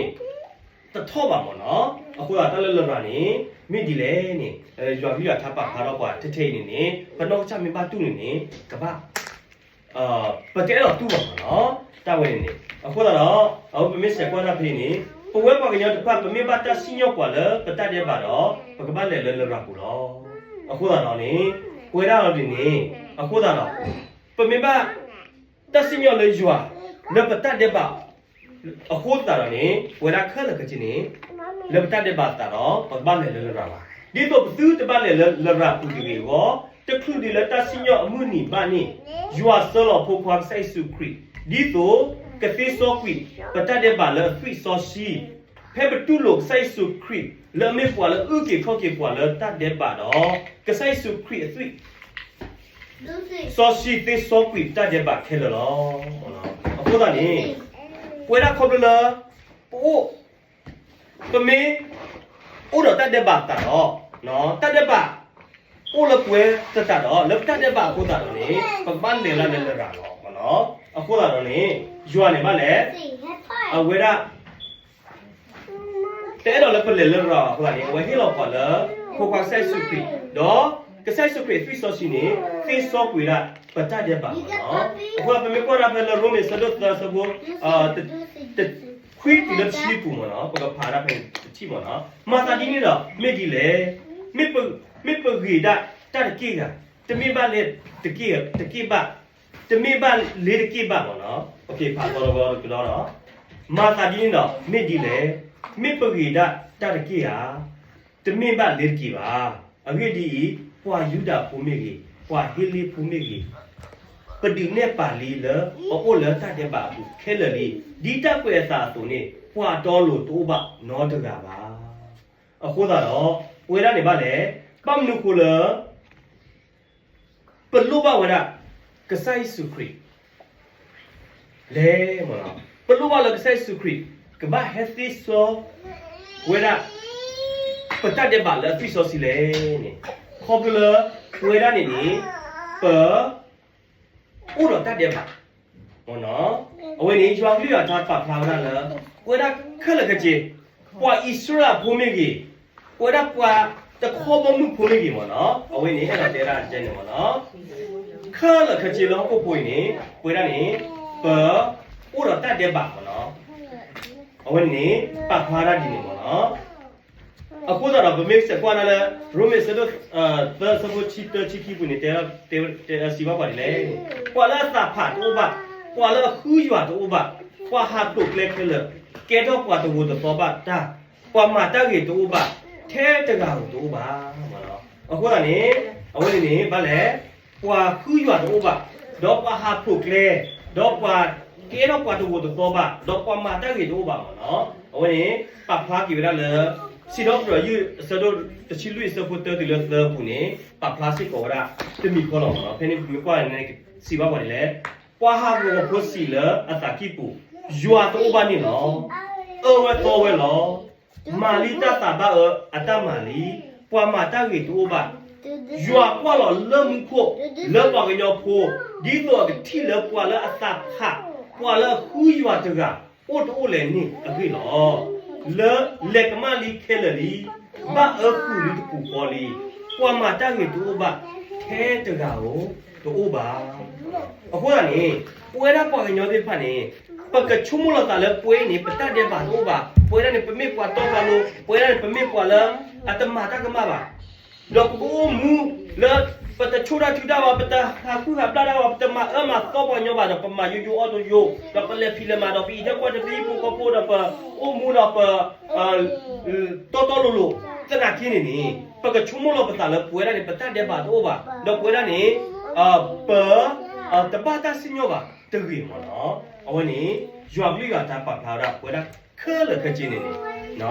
တထီၣ်ဘၣ်မ့ၢ်နီၤ, အဃိသတးတၢ်လၢလရာ်န့ၣ် မ့ၢ်ဒ်လဲၣ်န့ၣ် ယွၤကလုၢ်အထါပာ်ဖျါထီၣ်ပှၤထဲထဲအံၤန့ၣ်န့ၣ် ပနီၢ်ကစၢ်မ့ၢ်ဘၣ်တူၢ်န့ၣ်န့ၣ် ကဘၣ် ပတအဲၣ်ဒိးတူၢ်ဘၣ်မ့ၢ်နီၤ, တၢ်ဝဲန့ၣ်န့ၣ် အဃိသတးဒီး အဝဲပမ့ၢ်စဲးကွၢ်တၢ်ဖဲအံၤန့ၣ် ပဝဲပှၤကညီတဖၣ် ပမ့ၢ်ဘၣ်တၢ်စံၣ်ညီၣ်ကွၢ်လၢပတၢ်ဒဲးဘးဒီး ပကဘၣ်လဲၤလၢလရာ်ပူၤလီၤ. အဃိသတးဒီးန့ၣ် ပဝဲဒၣ်လီၤဒ်န့ၣ် အဃိသတးဒီး ပမ့ၢ်ဘၣ် တၢ်စံၣ်ညီၣ်လၢယွၤ လၢပတၢ်ဒဲးဘး အဃိသတးဒီးန့ၣ် ပဝဲဒၣ်ခဲလၢာ်ခဲဆ့န့ၣ် လၢပတၢ်ဒဲးဘးသတးဒီး ပကဘၣ်လဲၤလၢလရာ်လီၤ. ဒ်သိးပသုတဘၣ်လဲၤလၢလရာ်ပူၤတဂ့ၤအဂီၢ် တချုးဒံးလၢတၢ်စံၣ်ညီၣ်အမုၢ်နံၤဘၣ်န့ၣ် ယွၤဆှၢလီၤဖိခွါကစၢ်ယ့ၣ်ၡူးခရံာ် ဒ်သိးကသ့စီကွံာ် ပတၢ်ဒဲးဘးလၢအသွံၣ်စီဆှံ ဖဲပတူၢ်လိာ်ကစၢ်ယ့ၣ်ၡူးခရံာ် လၢအမ့ၢ်ပှၤလၢအအုၣ်က့ၤခီၣ်က့ၤပှၤလၢတၢ်ဒဲးဘးဒီး ကစၢ်ယ့ၣ်ၡူးခရံာ်အသွံၣ် စီဆှံသ့စီကွံာ်တၢ်ဒဲးဘးခဲလၢာ်လီၤ. အဃိသတးန့ၣ် ပဝဲဒၣ်ခီဖျိလၢ ပအိၣ် ပမ့ၢ် အိၣ်ဒီးတၢ်ဒဲးဘးသတးဒီး တၢ်ဒဲးဘး အိၣ်လၢပဝဲသတးဒီး လၢပတၢ်ဒဲးဘးအဃိသတးဒီးန့ၣ် ပကဘၣ်လဲၤလၢလရာ်လီၤ. အဃိသတးဒီးန့ၣ် ယွၤန့ၣ်ဘၣ်လဲၣ် အဝဲဒၣ် တအဲၣ်ဒိးလၢပလဲၤလၢလရာ်အဃိသတးန့ၣ် အဝဲဟ့ၣ်လီၤပှၤလၢ ဖိခွါကစၢ်ယ့ၣ်ၡူးခရံာ် ဒီးကစၢ်ယ့ၣ်ၡူးခရံာ်အသွံၣ်စီဆှံန့ၣ် သ့စီကွံာ်ဒၣ် ပတၢ်ဒဲးဘးလီၤ. အဃိသတး ပမ့ၢ်ကွၢ်ဒၣ်ဖဲလၢရိမ့ၤဆၢဒိၣ်သၢဆၢဖိ တခွံတုၤလၢတဆံပူၤမ့ၢ်နီၤ ပကဖးဒၣ်ဖဲတထံၣ်မ့ၢ်နီၤ, မၤသးဒ်န့ၣ်ဒီး မ့ၢ်ဒ်လဲၣ်, မ့ၢ်ပဂ့ၤဒၣ်တၢ်တက့ၢ်ဂၤ, တမ့ၢ်ဘၣ်လ့ၤတက့ၢ်ဘၣ်, တမ့ၢ်ဘၣ်လ့ၤတက့ၢ်ဘၣ်မ့ၢ်နီၤ, ဖးသီတဘျီတကဒီဒီး မၤသးဒ်န့ၣ်ဒီး မ့ၢ်ဒ်လဲၣ်, မ့ၢ်ပဂ့ၤဒၣ်တၢ်တက့ၢ်ဧါ, တမ့ၢ်ဘၣ်လ့ၤတက့ၢ်ဘၣ်. အဂ့ၢ်ဒ်အံၤ, ပှၤယူဒၤဖိမ့ၢ်ဂ့ၤ, ပှၤဟ့လ့ဖိမ့ၢ်ဂ့ၤ, ပဒုးနဲၣ်ပာ်လံလၢအအိၣ်လၢတၢ်ဒဲးဘးအပူၤခဲလၢာ်လံ, ဒ်တၢ်ကွဲးအသးအသိးန့ၣ် ပှၤတီလိၤတအိၣ်ဘၣ်နီတဂၤဘၣ်. အဃိသတးဒီး ပဝဲဒၣ်န့ၣ်ဘၣ်လဲၣ်, ဘၣ်မနုၤအဃိလၢ ပလိၣ်ဘၣ်ဝဲဒၣ် ကစၢ်ယ့ၣ်ၡူးခရံာ် လဲၣ်မ့ၢ်နီၤ, ပလိၣ်ဘၣ်လၢကစၢ်ယ့ၣ်ၡူးခရံာ် ကဘၣ်ဟဲသ့စီဝဲဒၣ် ပတၢ်ဒဲးဘးလၢအသွံၣ်စီဆှံလဲၣ်န့ၣ်, ခီဖျိလၢ ပဝဲဒၣ်န့ၣ်န့ၣ် ပ အိၣ်ဒီးတၢ်ဒဲးဘး အဝဲန့ၣ် ယွၤကလုၢ်ယွၤထါပာ်ဖျါဝဲဒၣ်လၢ ပဝဲဒၣ်ခဲလၢာ်ခဲဆ့ ပှၤအံၣ်စရ့လးဖိမ့ၢ်ဂ့ၤ, ပဝဲဒၣ်ပှၤတခီဘီမုၢ်ဖိမ့ၢ်ဂ့ၤမ့ၢ်နီၤ, အဝဲန့ၣ် အဲၣ်ဒိးတဲဒၣ်ကဲန့ၣ်မ့ၢ်နီၤ, ခဲလၢာ်ခဲဆ့လၢဟီၣ်ခိၣ်ဖိအံၤန့ၣ် ပဝဲဒၣ်န့ၣ် ပ အိၣ်ဒီးတၢ်ဒဲးဘးမ့ၢ်နီၤ, အဝဲန့ၣ် ပာ်ဖျါဒၣ်ဒ်န့ၣ်မ့ၢ်နီၤ. အဃိသတးဒီး ပမ့ၢ်စဲးကွၢ်ဒၣ်လၢ ရိမ့ၤဆၢဒိၣ် သၢဆၢဖိတဆံတၢတဆံခံပူၤန့ၣ် တဲ တဲစံးဘၣ်ပှၤဒ်လဲၣ်, ပှၤလၢအသးဖးတအိၣ်ဘၣ်, ပှၤလၢအဃုယွၤတအိၣ်ဘၣ်, ပှၤဟးဖျိးကျဲခဲလၢာ်, ကဲထီၣ်ပှၤတဝီတသီဘၣ်တၢ်, ပှၤမၤတၢ်ဂ့ၤတအိၣ်ဘၣ်, ထဲတဂၤဧိၤတအိၣ်ဘၣ်. အဃိသတးန့ၣ် အဝဲန့ၣ်န့ၣ် ဘၣ်လဲၣ် ပှၤဃုယွၤတအိၣ်ဘၣ်, ဒီးပှၤဟးဖျိးကျဲ, ဒီးပှၤကဲထီၣ်ပှၤတဝီတသီဘၣ်, ဒီးပှၤမၤတၢ်ဂ့ၤတအိၣ်ဘၣ်မ့ၢ်နီၤ. အဝဲန့ၣ် ပာ်ဖျါက့ၤဝဲဒၣ်လၢ စံးထီၣ်ပတြၢၤယုၢ်အဆၢဒိၣ်တဆံလွံၢ်အဆၢဖိတၢတုၤလၢသၢအပူၤန့ၣ် ပာ်ဖျါစ့ၢ်ကီးဝဲဒၣ် တမံၤဃီလီၤမ့ၢ်နီၤ. ဖဲန့ၣ်ပမ့ၢ်ကွၢ်န့ၣ် စံးဘၣ်ပှၤဒ်လဲၣ်, ပှၤဟးဂီၤဖိဆံးလၢအသးကံၢ်ပူၤ, ယွၤတအိၣ်ဘၣ်န့ၣ်လီၤ. အၢဝဲသီဝဲလီၤ. မၤလံတၢ်သးဘၣ်အၢအတၢ်မၤလံ. ပှၤမၤတၢ်ဂ့ၤတအိၣ်ဘၣ်. ယွၤကွၢ်လီၤလၢမူခိၣ်လၢပှၤကညီဖိ, ဒ်သိးအကထံၣ်လၢပှၤလၢအသးဖး, ပှၤလၢအဃုယွၤတဂၤ အိၣ်တအိၣ်လဲၣ်န့ၣ်အဂ့ၢ်လီၤ. လၢလဲၤကမၣ်လံခဲလၢာ်လံ, ဘၣ်အၢဃုာ်လံတပူၤဃီလံ. ပှၤမၤတၢ်ဂ့ၤတအိၣ်ဘၣ်, ထဲတဂၤဧိၤတအိၣ်ဘၣ်. အဃိသတးန့ၣ် ပဝဲဒၣ်ပှၤကညီသ့ၣ်တဖၣ်န့ၣ် ပကဆိကမိၣ်လီၤသးလၢပဝဲအံၤန့ၣ် ပတၢ်ဒဲးဘးတအိၣ်ဘၣ်, ပဝဲဒၣ်န့ၣ် ပမ့ၢ်ပှၤတီပှၤလိၤ, ပဝဲဒၣ်န့ၣ် ပမ့ၢ်ပှၤလၢအတမၤတၢ်ကမၣ်ဘၣ်. ဒီးပကအိၣ်မူလၢ ပတဆိၣ်တၢ်ထုတၢ်ဘၣ်, ပတဟးဃုဟးဘျၣ်တၢ်ဘၣ်, ပတမၤအၢမၤသီပှၤကညီဘၣ်ဒီး ပမၤယိယိအီၣ်တယိ, ဒီးပလဲၤဖံးလဲၤမၤဒီး ပအံးထွဲကွၢ်ထွဲပဟံၣ်ဖိဃီဖိဒီး ပအိၣ်မူဒီးပ တီတီလိၤလိၤ, သနာ်က့န့ၣ်န့ၣ် ပကဆိကမိၣ်လီၤပသးလၢပဝဲဒၣ်န့ၣ် ပတၢ်ဒဲးဘးတအိၣ်ဘၣ်, ဒီးပဝဲဒၣ်န့ၣ် ပ တဘၣ်တၢ်စံၣ်ညီၣ်ဘၣ်တဂ့ၤမ့ၢ်နီၤ. အဝဲန့ၣ် ယွၤကလုၢ်ယွၤထါပာ်ဖျါဝဲဒၣ် ပဝဲဒၣ်ခဲလၢာ်ခဲဆ့န့ၣ်န့ၣ်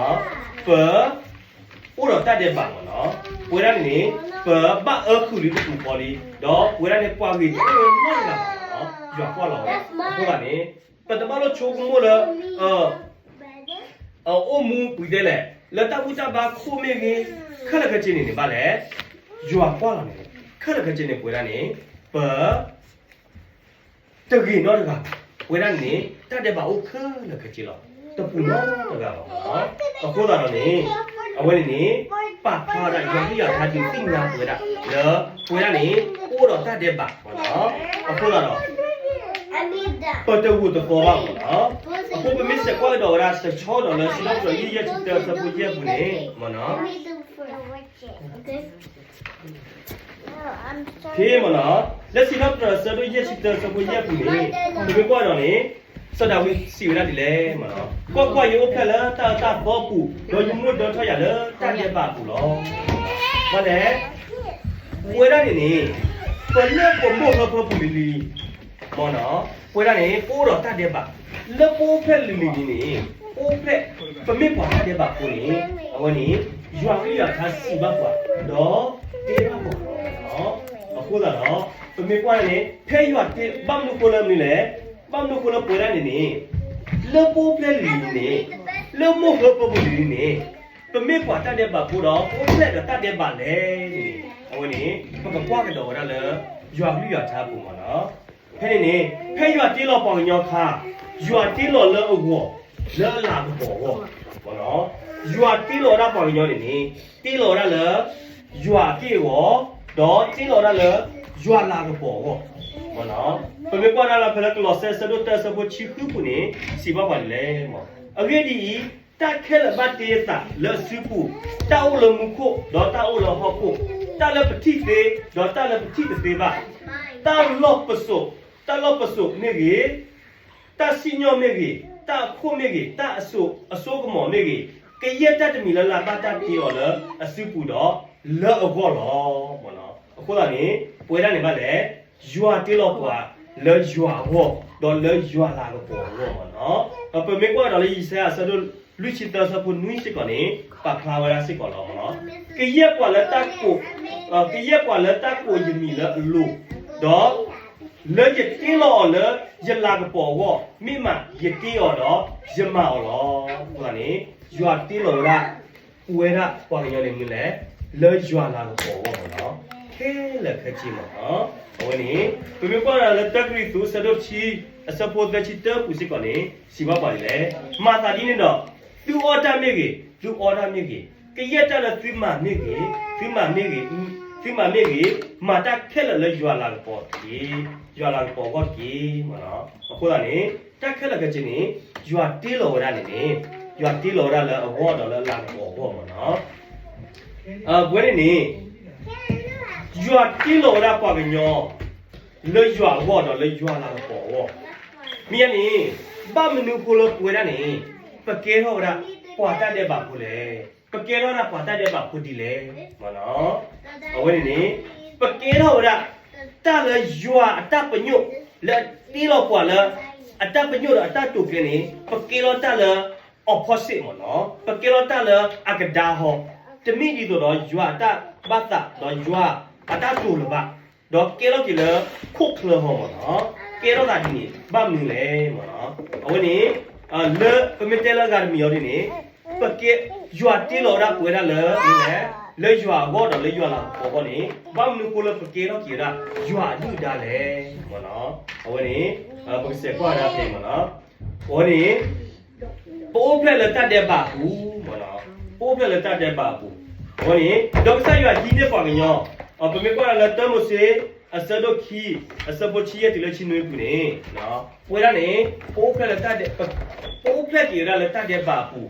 ပ အိၣ်ဒီးတၢ်ဒဲးဘးမ့ၢ်နီၤ. ပဝဲဒၣ်န့ၣ်န့ၣ် ပဘၣ်အၢခုၣ်လံတပူၤဃီလံ, ဒီးပဝဲဒၣ်န့ၣ် ပှၤဂ့ၤတအိၣ်ဝဲနီတဂၤဘၣ်မ့ၢ်နီၤ. ယွၤကွၢ်လီၤဝဲဒၣ် အဃိသတးန့ၣ် ပတဘၣ်လိၣ်ဆိကမိၣ်လၢ အိၣ်မူပှဲၤဒဲးလဲၣ်, လၢတၢ်ဘူၣ်တၢ်ဘါခိၣ်မ့ၢ်ဂ့ၤ, ခဲလၢာ်ခဲဆ့န့ၣ်န့ၣ် ဘၣ်လဲၣ်, ယွၤကွၢ်လီၤန့ၣ် ခဲလၢာ်ခဲဆ့န့ၣ် ပဝဲဒၣ်န့ၣ် ပ တဂ့ၤနီတဂၤဘၣ်. ပဝဲဒၣ်န့ၣ်န့ၣ် တၢ်ဒဲးဘးအိၣ်ခဲလၢာ်ခဲဆ့လီၤ. တပူၤနီတဂၤဘၣ်မ့ၢ်နီၤ. အဃိသတးဒီးန့ၣ် အဝဲန့ၣ်န့ၣ် ပာ်ဖျါဝဲဒၣ် ယွၤကလုၢ်ယွၤထါဒုးသ့ၣ်ညါပဝဲဒၣ်လၢ ပဝဲဒၣ်န့ၣ် ပအိၣ်ဒီးတၢ်ဒဲးဘးမ့ၢ်နီၤ. အဃိသတးဒီး ပတဂိာ်တသီဘၣ်မ့ၢ်နီၤ. အဃိပမ့ၢ်စဲးကွၢ်ကဒီးဝဲဒၣ်တဆီဒီးလၢ စံးထီၣ်ပတြၢၤ ယဲၢ်ဆံတၢ အဆၢဖိယဲၢ်ပူၤန့ၣ်မ့ၢ်နီၤ. ဖဲမ့ၢ်နီၤ, လၢစံးထီၣ်ပတြၢၤအဆၢဒိၣ်ယဲၢ်ဆံတၢ အဆၢဖိယဲၢ်ပူၤန့ၣ် ပမ့ၢ်ကွၢ်ဒီးန့ၣ် စီၤဒၤဝံးစံးဝဲဒၣ်ဒ်လဲၣ်မ့ၢ်နီၤ, ကွၢ်ကွၢ်, ယအိၣ်ဖျဲၣ်လၢတၢ်အၢတၢ်သီအပူၤ, ဒီးယမိၣ်ဒၢထီၣ်ယၤလၢတၢ်ဒဲးဘးအပူၤလီၤ. ဘၣ်လဲၣ်, ပဝဲဒၣ်န့ၣ်န့ၣ် ပလၢပမိၢ်ဟၢဖၢပူၤလံၤလံၤ မ့ၢ်နီၤ, ပဝဲဒၣ်န့ၣ် ပအိၣ်ဒီးတၢ်ဒဲးဘး, လၢပအိၣ်ဖျဲၣ်လံၤလံၤန့ၣ်န့ၣ် ပအိၣ်ဖျဲၣ် ပမ့ၢ်ပှၤတၢ်ဒဲးဘးဖိန့ၣ် အဝဲန့ၣ် ယွၤကလုၢ်ယွၤထါစံးဘၣ်ပှၤ ဒီးတဲဘၣ်ပှၤလီၤ. အဃိသတးဒီး ပမ့ၢ်ကွၢ်န့ၣ် ဖဲယွၤတ့ ဘၣ်မနုၤဃိလၢမနုၤလဲၣ်, ဘၣ်မနုၤဃိလၢပဝဲဒၣ်န့ၣ်န့ၣ် လၢပအိၣ်ဖျဲၣ်လံၤလံၤန့ၣ် လၢမိၢ်ဟၢဖၢပူၤလံၤလံၤန့ၣ် ပမ့ၢ်ပှၤတၢ်ဒဲးဘးဖိဒီး ပအိၣ်ဖျဲၣ်ဒီးတၢ်ဒဲးဘးလဲၣ်န့ၣ် အဝဲန့ၣ် ပကကွၢ်ကဒီးဝဲဒၣ်လၢ ယွၤကလုၢ်ယွၤထါအပူၤမ့ၢ်နီၤ. ဖဲန့ၣ်န့ၣ် ဖဲယွၤတ့လီၤပှၤကညီအခါ ယွၤတ့လီၤလၢအဂီၢ် လၢအလၤကပီၤအဂီၢ်, ယွၤတ့လီၤဝဲဒၣ်ပှၤကညီန့ၣ်န့ၣ် တ့လီၤဝဲဒၣ်လၢ ယွၤအက့ၢ်အဂီၤ, ဒီးတ့လီၤဝဲဒၣ်လၢ ယွၤလၤကပီၤအဂီၢ်, ပမ့ၢ်ကွၢ်ဒၣ်လၢဖဲလၢကလီးစဲ အဆၢဒိၣ်တၢ အဆၢဖိဆံဃုပူၤန့ၣ် စံးဘၣ်ပှၤဒ်လဲၣ်, အဂ့ၢ်ဒ်အံၤ, တၢ်ခဲလၢာ်ဘၣ်တ့အသးလၢအစုပူၤ, တၢ်အိၣ်လၢမူခိၣ် ဒီးတၢ်အိၣ်လၢဟီၣ်ခိၣ်, တၢ်လၢပထံၣ်သ့ ဒီးတၢ်လၢပထံၣ်တသ့ဘၣ်, တၢ်လီၢ်ပစိာ်, တၢ်လီၢ်ပစိာ်မ့ၢ်ဂ့ၤ, တၢ်စံၣ်ညီၣ်မ့ၢ်ဂ့ၤ, တၢ်အခိၣ်မ့ၢ်ဂ့ၤ, တၢ်အစိအစိကမီၤမ့ၢ်ဂ့ၤ, ကယဲၢ်တၢ်တမံၤလၢလၢဘၣ်တ့အီၤလၢအစုပူၤဒီးလၢအဂီၢ်လီၤ. အဃိသတးန့ၣ် ပဝဲဒၣ်န့ၣ်ဘၣ်လဲၣ်, ယွၤတ့လီၤပှၤလၢယွၤအဂီၢ် ဒီးလၢယွၤလၤကပီၤအဂီၢ်မ့ၢ်နီၤ. ဒီးပမ့ၢ်ကွၢ်ဒီးလၢယၡါယၤ အဆၢဒိၣ်လွံၢ်ဆံသၢ အဆၢဖိနွံစ့ၢ်ကီးန့ၣ် ပာ်ဖျါဝဲဒၣ်စ့ၢ်ကီးလီၤမ့ၢ်နီၤ. ကယဲၢ်ပှၤလၢတၢ်ကိး, ကယဲၢ်ပှၤလၢတၢ်ကိးယမံၤလၢအလိၤ, ဒီး လၢယတ့လီၤအီၤလၢယလၤကပီၤအဂီၢ်, မ့ၢ်မးယတ့အီၤဒီးယမၤအီၤလီၤ. အဃိသတးန့ၣ် ယွၤတ့လီၤဝဲဒၣ် ပဝဲဒၣ်ပှၤကညီန့ၣ်မနုၤလဲၣ်, လၢယွၤလၤကပီၤအဂီၢ်မ့ၢ်နီၤ, ခဲလၢာ်ခဲဆ့မ့ၢ်နီၤ. အဝဲန့ၣ် ပမ့ၢ်ကွၢ်ဒီးလၢတၢကရံၣ်သူး အဆၢဒိၣ်တဆံ အဆၢဖိသၢဆံတၢပူၤစ့ၢ်ကီးန့ၣ် စံးဘၣ်ပှၤဒ်လဲၣ်, မၤသးဒ်န့ၣ်ဒီး သုအီၣ်တၢ်မ့ၢ်ဂ့ၤ, သုအီတၢ်မ့ၢ်ဂ့ၤ, ကယဲၢ်တၢ်လၢသုမၤမ့ၢ်ဂ့ၤ, သုမၤမ့ၢ်ဂ့ၤ, သုမၤမ့ၢ်ဂ့ၤ, မၤတၢ်ခဲလၢာ်လၢယွၤလၤကပီၤတက့ၢ်, ယွၤလၤကပီၤအဂီၢ်တက့ၢ်မ့ၢ်နီၤ. အဃိသတးန့ၣ် တၢ်ခဲလၢာ်ခဲဆ့န့ၣ် ယွၤတ့လီၤဝဲဒၣ်န့ၣ်န့ၣ်, ယွၤတ့လီၤဝဲဒၣ်လၢအဂီၢ်ဒီးလၢအလၤကပီၤအဂီၢ်မ့ၢ်နီၤ. ပဝဲန့ၣ်န့ၣ် ယွၤတ့လီၤဝဲဒၣ်ပှၤကညီ လၢယွၤအဂီၢ်ဒီးလၢယွၤလၤကပီၤအဂီၢ်, မ့ၢ်န့ၣ် ဘၣ်မနုၤဃိလၢပဝဲဒၣ်န့ၣ် ပကဲထီၣ်ဝဲဒၣ် ပှၤတၢ်ဒဲးဘးဖိလဲၣ်. ပကဲထီၣ်ဝဲဒၣ်ပှၤတၢ်ဒဲးဘးဖိဒ်လဲၣ်. အဝဲန့ၣ်န့ၣ် ပကဲထီၣ်ဝဲဒၣ် တၢ်လၢယွၤအတၢ်ပညိၣ် လၢအတ့လီၤပှၤလၢ အတၢ်ပညိၣ်ဒီးအတၢ်တိာ်ကျဲၤန့ၣ် ပကဲထီၣ်တၢ်လၢ opposite မ့ၢ်နီၤ, ပကဲထီၣ်တၢ်လၢအကဒါဟီ, တမ့ၢ်ဒ်သိးဒီးယွၤအတၢ်ဘၣ်သး ဒီးယွၤအတၢ်တိာ်လၢၤဘၣ်, ဒီးကဲထီၣ်က့ၤလၢ ခိၣ်ချၢဟီမ့ၢ်နီၤ, ကဲထီၣ်သးဒ်န့ၣ် ဘၣ်မနုၤလဲၣ်မ့ၢ်နီၤ. အဝဲန့ၣ် လၢပမ့ၢ်တဲလၢအဂၤတမံၤအီၤဒ်န့ၣ် ပကဲ ယွၤတ့လီၤဝဲဒၣ်ပဝဲဒၣ်လၢ လၢယွၤအဂီၢ်ဒီးလၢယွၤလၤကပီၤအဂီၢ်န့ၣ် ဘၣ်မနုၤဃိလၢပကဲထီၣ်က့ၤဝဲဒၣ် ယွၤအဒုၣ်အဒါလဲၣ်မ့ၢ်နီၤ. အဝဲန့ၣ် ပကစဲးကွၢ်ဝဲဒၣ်ဖဲမ့ၢ်နီၤ, အဝဲန့ၣ် ပအိၣ်ဖျဲၣ်လၢတၢ်ဒဲးဘးအပူၤမ့ၢ်နီၤ, ပအိၣ်ဖျဲၣ်လၢတၢ်ဒဲးဘးအပူၤ, အဝဲန့ၣ် ဒီးကစၢ်ယွၤဟံးန့ၢ်ပှၤကညီ, ပမ့ၢ်ကွၢ်လၢတၢမိၤၡ့ အဆၢဒိၣ်ခံ, အဆၢဖိဆံယဲၢ်တုၤလၢဆံနွံပူၤန့ၣ်, ပဝဲဒၣ်န့ၣ် ပအိၣ်ဖျဲၣ်လၢတၢ်ဒဲး, ပအိၣ်ဖျဲၣ်က့ၤဝဲဒၣ်လၢတၢ်ဒဲးဘးအပူၤ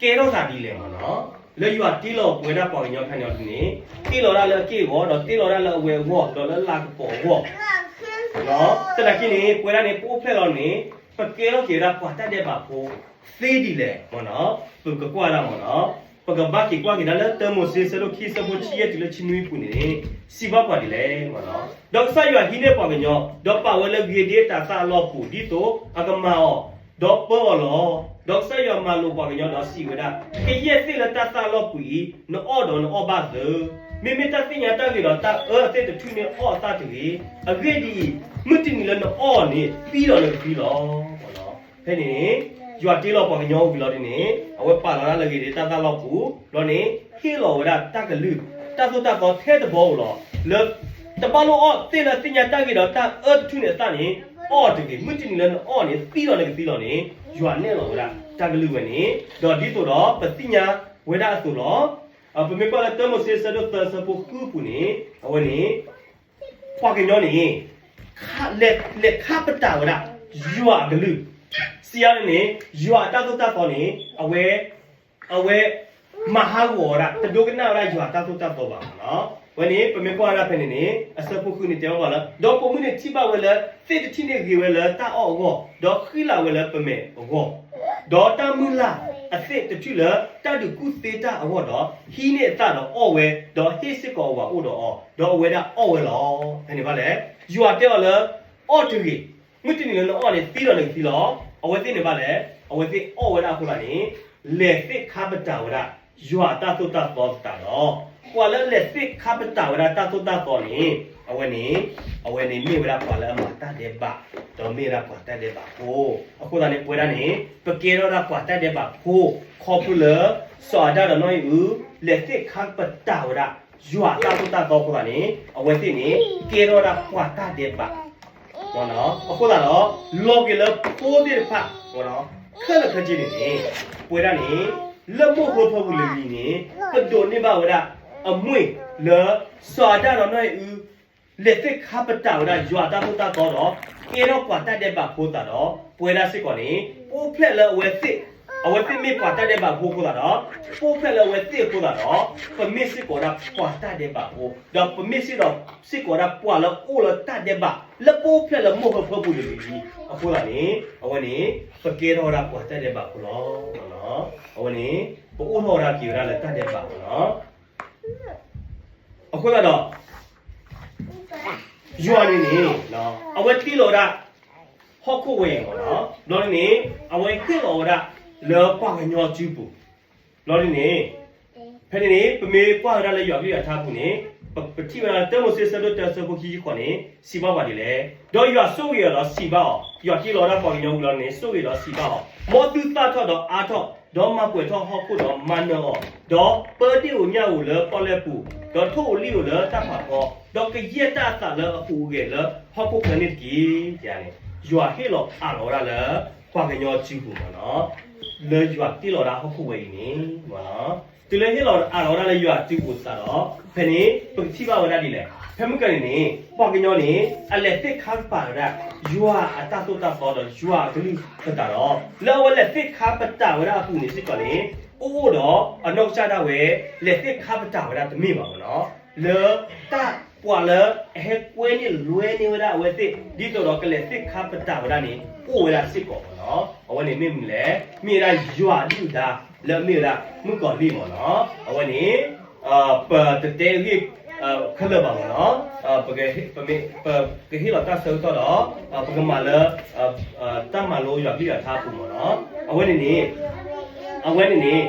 ကဲထီၣ်သးဒ်လဲၣ်မ့ၢ်နီၤ. လၢယွၤတ့လီၤပဝဲဒၣ်ပှၤကညီခါန့ၣ်အီၤဒ်န့ၣ်, တ့လီၤဒၣ်လၢအက့ၢ်အဂီၤ, ဒီးတ့လီၤဒၣ်လၢအဝဲအဂီၢ်, ဒီးလၢအလၤကပီၤအဂီၢ်, သနာ်က့န့ၣ် ပဝဲဒၣ်န့ၣ် ပအိၣ်ဖျဲၣ်လီၤန့ၣ် ပကဲထီၣ်က့ၤဝဲဒၣ်ပှၤတၢ်ဒဲးဘးဖိသ့ဒ်လဲၣ်မ့ၢ်နီၤ. ပကကွၢ်ဒၣ်မ့ၢ်နီၤ. ပကဘၣ်က့ၤကွၢ်က့ၤဒၣ်လၢတၢမိၤၡ့ ဆၢဒိၣ်ခံ ဆၢဖိဆံယဲၢ်တုၤလၢဆံနွံပူၤန့ၣ် စံးဘၣ်ပှၤဒ်လဲၣ်မ့ၢ်နီၤ. ဒီးကစၢ်ယွၤဟံးန့ၢ်ပှၤကညီ, ဒီးပာ်ဝဲလၢဂ့ၤဒ့တၤသၣ်အလီၢ်ပူၤ ဒ်သိးအကမၤအီၤ, ဒီးပၢအီၤလီၤ. ဒီးကစၢ်ယွၤမၤလိာ်ပှၤကညီဒီးစံးဝဲဒၣ်, ကယဲၢ်သ့ၣ်လၢတၢ်သၣ်အလီၢ်ပူၤအံၤ နအီၣ်ဒီးနအီၣ်ဘၣ်သၢ, မ့မ့ၢ်တၢ်သ့ၣ်ညါတၢ်ဂ့ၤဒီးတၢ်အၢအသ့ၣ်တထူၣ်န့ၣ်အီၣ်အသၣ်တဂ့ၤ. အဂ့ၢ်ဒ်အံၤ, မုၢ်တနံၤလၢနအီၣ်အီၤန့ၣ် သံဒီးနကသံလီၤ. ဖဲန့ၣ်န့ၣ် ယွၤတ့လီၤပှၤကညီဝံၤလီၤဒ်န့ၣ် အဝဲပာ်လီၤဒၣ်လၢဂ့ၤဒ့တၢ်သၣ်လီၢ်ပူၤ, ဘျီန့ၣ် ဟ့ၣ်လီၤဝဲဒၣ်တၢ်ကလုၢ်, တၢ်သိၣ်တၢ်သီထဲတဘီဧိၤလီၤ. လၢတဘၣ်လိၣ်အီၣ်သ့ၣ်လၢသ့ၣ်ညါတၢ်ဂ့ၤဒီးတၢ်အၢတထူၣ်န့ၣ်အသၣ်န့ၣ် အီၣ်တဂ့ၤ. မုၢ်တနံၤလၢနအီၣ်န့ၣ် သံဒီးနကသံလီၤန့ၣ် ယွၤနဲၣ်လီၤဝဲဒၣ်တၢ်ကလုၢ်ဝဲန့ၣ်, ဒီးဒ်သိးဒီးပသ့ၣ်ညါဝဲဒၣ်အသိးလီၤ. ပမ့ၢ်ကွၢ်လၢတၢမိၤၡ့ ဆၢဒိၣ်သၢ ဆၢဖိဃုပူၤန့ၣ် အဝဲန့ၣ် ပှၤကညီန့ၣ် လဲၤခါပတာ်ဝဲဒၣ် ယွၤအကလုၢ်, စံးယၤန့ၣ်န့ၣ် ယွၤအတၢ်သိၣ်တၢ်သီန့ၣ် အဝဲ အဝဲ မၤဟးဂီၤဝဲဒၣ် တဒိကနၣ်ဝဲဒၣ်ယွၤအတၢ်သိၣ်တၢ်သီဘၣ်မ့ၢ်နီၤ. အဝဲန့ၣ် ပမ့ၢ်ကွၢ်ဝဲဒၣ်ဖဲန့ၣ်န့ၣ် အဆၢဖိဃုန့ၣ်တဲဘၣ်ပှၤလၢ ဒီးပိာ်မုၣ်န့ၣ်ထံၣ်ဘၣ်ဝဲလၢ သ့ၣ်တထံၣ်န့ၣ်ဂ့ၤဝဲလၢတၢ်အီၣ်အဂီၢ်, ဒီးဃံလၤဝဲလၢပမဲာ်အဂီၢ်, ဒီးတၢ်မုၢ်လၢ်အသ့ၣ်တထူၣ်လၢတၢ်ဒုးကူၣ်သ့တၢ်အဂီၢ်ဒီး ဟံးန့ၢ်အသၣ်ဒီးအီၣ်ဝဲ, ဒီးဟ့ၣ်စ့ၢ်ကီးအဝၤအိၣ်ဒီးအီၤ, ဒီးအဝဲဒၣ်အီၣ်ဝဲလီၤ. ဖဲန့ၣ်ဘၣ်လဲၣ်, ယွၤတဲအီၤလၢ အီၣ်တဂ့ၤ, မုၢ်တနံၤလၢနအီၣ်န့ၣ် သံဒီးနကသံလီၤ. အဝဲသ့ၣ်န့ၣ်ဘၣ်လဲၣ်, အဝဲသ့ၣ်အီၣ်ဝဲဒၣ်အဃိသတးန့ၣ် လဲၤသ့ၣ်ခါပတာ်ဝဲဒၣ် ယွၤအတၢ်သိၣ်တၢ်သီသတးဒီး, ပှၤလၢလဲၤသ့ၣ်ခါပတာ်ဝဲဒၣ်တၢ်သိၣ်တၢ်သီန့ၣ် အဝဲန့ၣ် အဝဲန့ၣ်မ့ၢ်ဝဲဒၣ်ပှၤလၢအမၤတၢ်ဒဲးဘး, ဒီးမ့ၢ်ဝဲဒၣ်ပှၤတၢ်ဒဲးဘးဖိ. အဃိသတးန့ၣ် ပဝဲဒၣ်န့ၣ် ပကဲထီၣ်ဝဲဒၣ်ပှၤတၢ်ဒဲးဘးဖိ ခီဖျိလၢ စီၤအၤဒၣ်ဒီးနီၢ်အံၣ်အု လဲၤသ့ၣ်ခါပတာ်ဝဲဒၣ် ယွၤအတၢ်သိၣ်တၢ်သီအဃိသတးန့ၣ် အဝဲသ့ၣ်န့ၣ် ကဲထီၣ်ဝဲဒၣ်ပှၤတၢ်ဒဲးဘး အဃိသတးဒီး လီၤက့ၤလၢဖိသ့ၣ်တဖၣ် ခဲလၢာ်ခဲဆ့န့ၣ်န့ၣ် ပဝဲဒၣ်န့ၣ် လၢမိၢ်ဖိဖၢပူၤလံၤလံၤန့ၣ် ပဒိးန့ၢ်ဘၣ်ဝဲဒၣ်အမ့ၢ်လၢ စီၤအၤဒၣ်ဒီးနီၢ်အံၣ်အု လဲၤသ့ၣ်ခါပတာ်ဝဲဒၣ်ယွၤအတၢ်သိၣ်တၢ်သီဒီး ကဲထီၣ်ပှၤတၢ်ဒဲးဘးဖိသတးဒီး ပဝဲဒၣ်စ့ၢ်ကီးန့ၣ် ပအိၣ်ဖျဲၣ်လၢအဝဲသ့ၣ်, အဝဲသ့ၣ်မ့ၢ်ပှၤတၢ်ဒဲးဘးဖိအဃိသတးဒီး ပအိၣ်ဖျဲၣ်လၢအဝဲသ့ၣ်အဃိသတးဒီး ပမ့ၢ်စ့ၢ်ကီးဝဲဒၣ်ပှၤတၢ်ဒဲးဘးဖိ ဒီးပမ့ၢ်စ့ၢ်ကီး စ့ၢ်ကီးဝဲဒၣ်ပှၤလၢအအိၣ်လၢတၢ်ဒဲးဘး လၢပအိၣ်ဖျဲၣ်လၢမိၢ်ဖိဖၢပူၤလံၤလံၤအဃိသတးန့ၣ် အဝဲန့ၣ် အဝဲန့ၣ် ပကဲထီၣ်ဝဲဒၣ်ပှၤတၢ်ဒဲးဘးဖိလီၤ. အဝဲန့ၣ် ပအိၣ်ထီၣ်ဝဲဒၣ်က့ၤဝဲဒၣ်လၢတၢ်ဒဲးဘးဖိလီၤ. အဃိသတးဒီး ယွၤန့ၣ်န့ၣ် အဝဲတ့လီၤဝဲဒၣ် ဟီၣ်ခိၣ်ဝဲအံၤမ့ၢ်နီၤ, ဘျီဒ်န့ၣ် အဝဲဟ့ၣ်လီၤဝဲဒၣ်လၢပှၤကညီစုပူၤ, ဘျီဒ်န့ၣ် ဖဲန့ၣ်န့ၣ် ပမ့ၢ်ကွၢ်ဝဲဒၣ်လၢယွၤကလုၢ်အထါပူၤန့ၣ် ပထံၣ်ဝဲဒၣ်လၢတၢမိၤၡ့ဆၢဒိၣ်တၢဆၢဖိခံဆံဃိးန့ၣ် စံးဘၣ်ပှၤဒ်လဲၣ်, ဒီးယွၤဆိၣ်ဂ့ၤအီၤဒီးစံးဘၣ်အီၤ, ယွၤတ့လီၤဝဲဒၣ်ပှၤကညီဝံၤလီၤန့ၣ် ဆိၣ်ဂ့ၤဒီးစံးဘၣ်အီၤ, မ်သုသၣ်ထီၣ်ဒီးအါထီၣ်, ဒီးမၤပှဲၤထီၣ်ဟီၣ်ခိၣ်ဒီးမၤနၢၤအီၤ, ဒီးပၢဒ့ၣ်ဧိၤညၣ်ဧိၤလၢပီၣ်လဲၣ်ပူၤ, ဒီးထိၣ်ဧိၤလံၣ်ဧိၤလၢတၢ်ဖးဖီ, ဒီးကယဲၢ်တၢ်အသးလၢအဟူးအဂဲၤလၢဟီၣ်ခိၣ်ချၢန့ၣ်တက့ၢ်. န့ၣ် ယွၤဟ့ၣ်လီၤအးလီၤဝဲဒၣ်လၢ ပှၤကညီစုပူၤမ့ၢ်နီၤ, လၢယွၤတ့လီၤဒၣ်ဟီၣ်ခိၣ်ဝဲအံၤန့ၣ် မ့ၢ်နီၤ, တုၤလၢဟ့ၣ်လီၤအးလီၤဝဲဒၣ်လၢယွၤစုပူၤသတးဒီး ဖဲန့ၣ် ပကထံၣ်ဘၣ်ဝဲဒၣ်ဒ်လဲၣ်, ဖဲမုၢ်ကနံၤန့ၣ် ပှၤကညီန့ၣ် အလဲၤသ့ၣ်ခါပတာ်ဝဲဒၣ် ယွၤအတၢ်သိၣ်တၢ်သီဒီးယွၤအကလုၢ်သတးဒီး လၢအဝဲလဲၤသ့ၣ်ခါပတာ်ဝဲဒၣ်အပူၤန့ၣ်စ့ၢ်ကီးန့ၣ် အိၣ်အိၣ်ဒီးအနီၢ်ကစၢ်ဒၣ်ဝဲ လဲၤသ့ၣ်ခါပတာ်ဝဲဒၣ်တမ့ၢ်ဘၣ်မ့ၢ်နီၤ, လၢတၢ်ပှၤလၢအဟဲကွဲန့ၢ်လွဲန့ၢ်ဝဲဒၣ်အဝဲသ့ၣ် ဒ်သိးဒီးကလဲၤသ့ၣ်ခါပတာ်ဝဲဒၣ်န့ၣ် အိၣ်ဝဲဒၣ်စ့ၢ်ကီးမ့ၢ်နီၤ, အဝဲန့ၣ်မ့ၢ်မနုၤလဲၣ်, မ့ၢ်ဝဲဒၣ်ယွၤအဒုၣ်အဒါ လၢအမ့ၢ်ဝဲဒၣ်မုၣ်ကီၤလံၢ်မ့ၢ်နီၤ, အဝဲန့ၣ် ပတတဲအဂ့ၢ်ခဲလၢာ်ဘၣ်မ့ၢ်နီၤ, ပကဟ့ၣ်လီၤတၢ်ဆၢကတီၢ်ဒီး ပကမၤလၢ တၢ်မၤလိယွၤကလုၢ်ယွၤထါအပူၤမ့ၢ်နီၤ, အဝဲန့ၣ်န့ၣ် အဝဲန့ၣ်န့ၣ်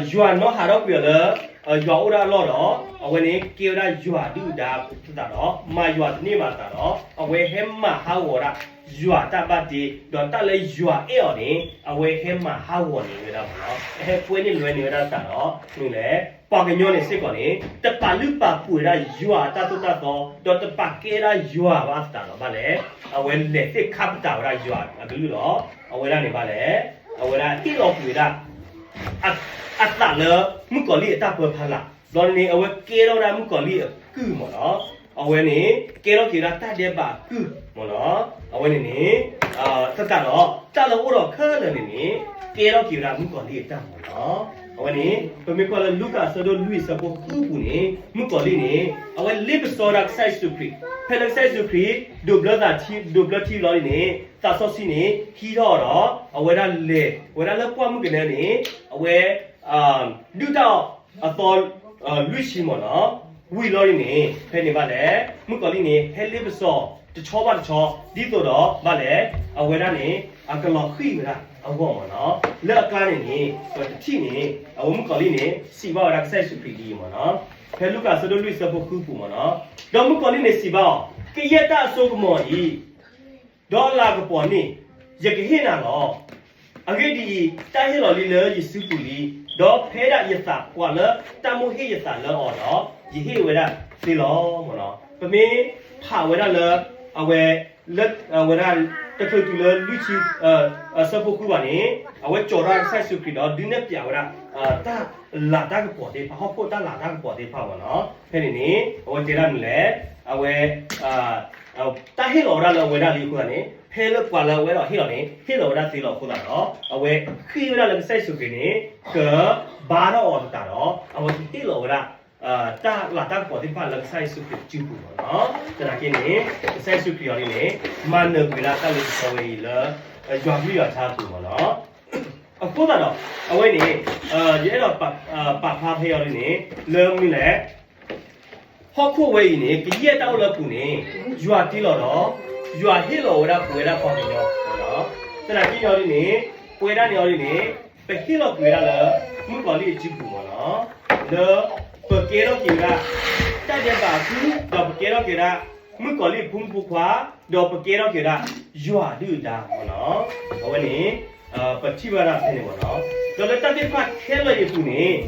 ယွၤနီၣ်ဟးထီၣ်ကွံာ်အီၤလၢ ယွၤအိၣ်ဒၣ်အလီၢ်ဒီး အဝဲန့ၣ်ကဲဝဲဒၣ်ယွၤအဒုၣ်အဒါသတးဒီး မၤယွၤတန့ၢ်ဘၣ်သတးဒီး အဝဲဟဲမၤဟးဂီၤဒၣ် ယွၤတၢ်ဘၣ်တ့ ဒီးတၢ်လၢယွၤအဲၣ်အီၤန့ၣ် အဝဲဟဲမၤဟးဂီၤန့ၢ်ဝဲဒၣ်မ့ၢ်နီၤ, အဟဲကွဲန့ၢ်လွဲန့ၢ်ဝဲဒၣ်သတးဒီး မနုၤလဲၣ်, ပှၤကညီန့ၣ်စ့ၢ်ကီးန့ၣ် တပာ်လုၢ်ပာ်ပှ့ၤဝဲဒၣ်ယွၤအတၢ်သိၣ်တၢ်သီ ဒီးတပာ်ကဲဒၣ်ယွၤဘၣ်သတးဒီးဘၣ်လဲၣ်, အဝဲလဲၤသ့ၣ်ခါပတာ်ဝဲဒၣ်ယွၤအကလုၢ်လီၤ. အဝဲဒၣ်န့ၣ်ဘၣ်လဲၣ်, အဝဲဒၣ်ဟ့ၣ်လီၤကွံာ်ဝဲဒၣ် အသးလၢမုၣ်ကီၤလံၢ်အတၢ်ပၢဖီလာ်, ဘျီန့ၣ် အဝဲကဲထီၣ်ဝဲဒၣ်မုၣ်ကီၤလံၢ်အကုၢ်မ့ၢ်နီၤ, အဝဲန့ၣ် ကဲထီၣ်က့ၤဝဲဒၣ်တၢ်ဒဲးဘးအကုၢ်မ့ၢ်နီၤ. အဝဲန့ၣ်န့ၣ် သတးဒီး တၢ်လၢအိၣ်ဒီးခဲလၢာ်န့ၣ်န့ၣ် ကဲထီၣ်က့ၤဝဲဒၣ်မုၣ်ကီၤလံၢ်အတၢ်မ့ၢ်နီၤ. အဝဲန့ၣ် ပမ့ၢ်ကွၢ်လၢလူၤကၣ်အဆၢဒိၣ်လွံၢ်အဆၢဖိဃုပူၤန့ၣ် မုၣ်ကီၤလံၢ်န့ၣ် အဝဲလ့ပစီဝဲဒၣ်ကစၢ်ယ့ၣ်ၡူးခရံာ်, ဖဲလၢကစၢ်ယ့ၣ်ၡူးခရံာ် ဒိးဘျၢသးထံ ဒိးဘျၢထံလီၤန့ၣ် သးစီဆှံန့ၣ် ဟံးထီၣ်အီၤဒီး အဝဲဒၣ်လဲၤဝဲဒၣ်လၢပှၢ်မုၢ်ကနၢန့ၣ် အဝဲ ဒုၣ်တၢ်အီၣ်အသီ လွံၢ်ဆံမ့ၢ်နီၤ. ဝံၤလီၤန့ၣ်န့ၣ် ဖဲန့ၣ်ဘၣ်လဲၣ် မုၣ်ကီၤလံၢ်န့ၣ် ဟဲလ့ပစီတဆီဘၣ်တဆီ ဒ်သိးဒီးဘၣ်လဲၣ် အဝဲဒၣ်န့ၣ် အကလီၤဃံၢ်ဝဲဒၣ်အဂီၢ်မ့ၢ်နီၤ. လၢအကျါန့ၣ်န့ၣ် ပတထံၣ်န့ၣ် အဝဲမုၣ်ကီၤလံၢ်န့ၣ် စံးဘၣ်ဝဲဒၣ်ကစၢ်ယ့ၣ်ၡူးခရံာ်ဒ်အံၤမ့ၢ်နီၤ. ဖဲလူၤကၣ်အဆၢဒိၣ်လွံၢ်အဆၢဖိဃုပူၤမ့ၢ်နီၤ. ဒီးမုၣ်ကီၤလံၢ်န့ၣ်စံးဘၣ်အီၤ, ကယဲၢ်တၢ်အစိကမီၤအံၤ ဒီးလၤကပီၤန့ၣ် ယကဟ့ၣ်နၤလီၤ. အဂ့ၢ်ဒ်အံၤ, တၢ်ဟ့ၣ်လီၤလံလၢယစုပူၤလံ, ဒီးဖဲဒၣ်ယသးပှၤလၢတၢ်မိၣ်ဟ့ၣ်ယသးလၢအီၤဒီး, ယဟ့ၣ်ဝဲဒၣ်သ့လီၤ. မ့ၢ်နီၤ, ပမ့ၢ်ဖးဝဲဒၣ်လၢ အဝဲ လၢ အဝဲဒၣ် တချုးတုၤလၢလွံၢ်ဆံ အဆၢဖိဃုဘၣ်န့ၣ်, အဝဲကၠီၤတၢ်ကစၢ်ယ့ၣ်ၡူးခရံာ်ဒီး ဒုးနဲၣ်ဖျါဝဲဒၣ် တၢ်လၤတၢ်ကပီၤသ့ၣ်တဖၣ်, ဟီၣ်ခိၣ်တၢ်လၤတၢ်ကပီၤသ့ၣ်တဖၣ်မ့ၢ်နီၤ. ဖဲန့ၣ်န့ၣ် အဝဲတဲဒၣ်မနုၤလဲၣ်, အဝဲ တၢ်ဟ့ၣ်လီၤဝဲဒၣ်လၢအဝဲဒၣ်လံအဃိသတးန့ၣ်, ဖဲလၢပှၤလၢအဝဲဒၣ်ဟ့ၣ်လီၤန့ၣ် ဟ့ၣ်လီၤဝဲဒၣ်သ့လီၤအဃိသတးဒီး, အဝဲဃ့ဝဲဒၣ်လၢကစၢ်ယ့ၣ်ၡူးခရံာ်န့ၣ် ကဘါထီၣ်အီၤသတးဒီး အဝဲကဟ့ၣ်လီၤဝဲဒၣ် တၢ်လၤတၢ်ကပီၤသ့ၣ်တဖၣ်လၢကစၢ်ယ့ၣ်ၡူးခရံာ်စုပူၤမ့ၢ်နီၤ. သနာ်က့န့ၣ် ကစၢ်ယ့ၣ်ၡူးခရံာ်အီၤဒ်န့ၣ် မၤနၢၤကွံာ်ဝဲဒၣ်တၢ်လ့ပစီဝဲအံၤလၢ ယွၤကလုၢ်ယွၤကထါအပူၤမ့ၢ်နီၤ. အဃိသတးဒီး အဝဲန့ၣ် ယအဲၣ်ဒိးပာ်ဖျါဖဲအံၤဒ်န့ၣ် လၢမနုၤလဲၣ်, ဟီၣ်ခိၣ်ဝဲအံၤန့ၣ် ကယဲၢ်တၢ်အိၣ်လၢအပူၤန့ၣ် ယွၤတ့လီၤဒီး ယွၤဟ့ၣ်လီၤဝဲဒၣ်ပဝဲဒၣ်ပှၤကညီမ့ၢ်နီၤ. သနာ်က့န့ၣ်အီၤဒ်န့ၣ် ပဝဲဒၣ်န့ၣ်အီၤဒ်န့ၣ် ပဟ့ၣ်လီၤကွံာ်ဝဲဒၣ်လၢ မုၣ်ကီၤလံၢ်အစုပူၤမ့ၢ်နီၤ, လၢ ပကဲထီၣ်က့ၤဝဲဒၣ် တၢ်ဒဲးဘးအကုၢ် ဒီးပကဲထီၣ်က့ၤဝဲဒၣ် မုၣ်ကီၤလံၢ်အဖိမုၣ်ဖိခွါ, ဒီးပကဲထီၣ်က့ၤဝဲဒၣ် ယွၤအဒုၣ်အဒါမ့ၢ်နီၤ. အဝဲန့ၣ် ပထံၣ်ဘၣ်ဒၣ်ဖဲန့ၣ်မ့ၢ်နီၤ, ဒီးလၢတၢ်သ့ၣ်တဖၣ်ခဲလၢာ်အံၤအပူၤန့ၣ်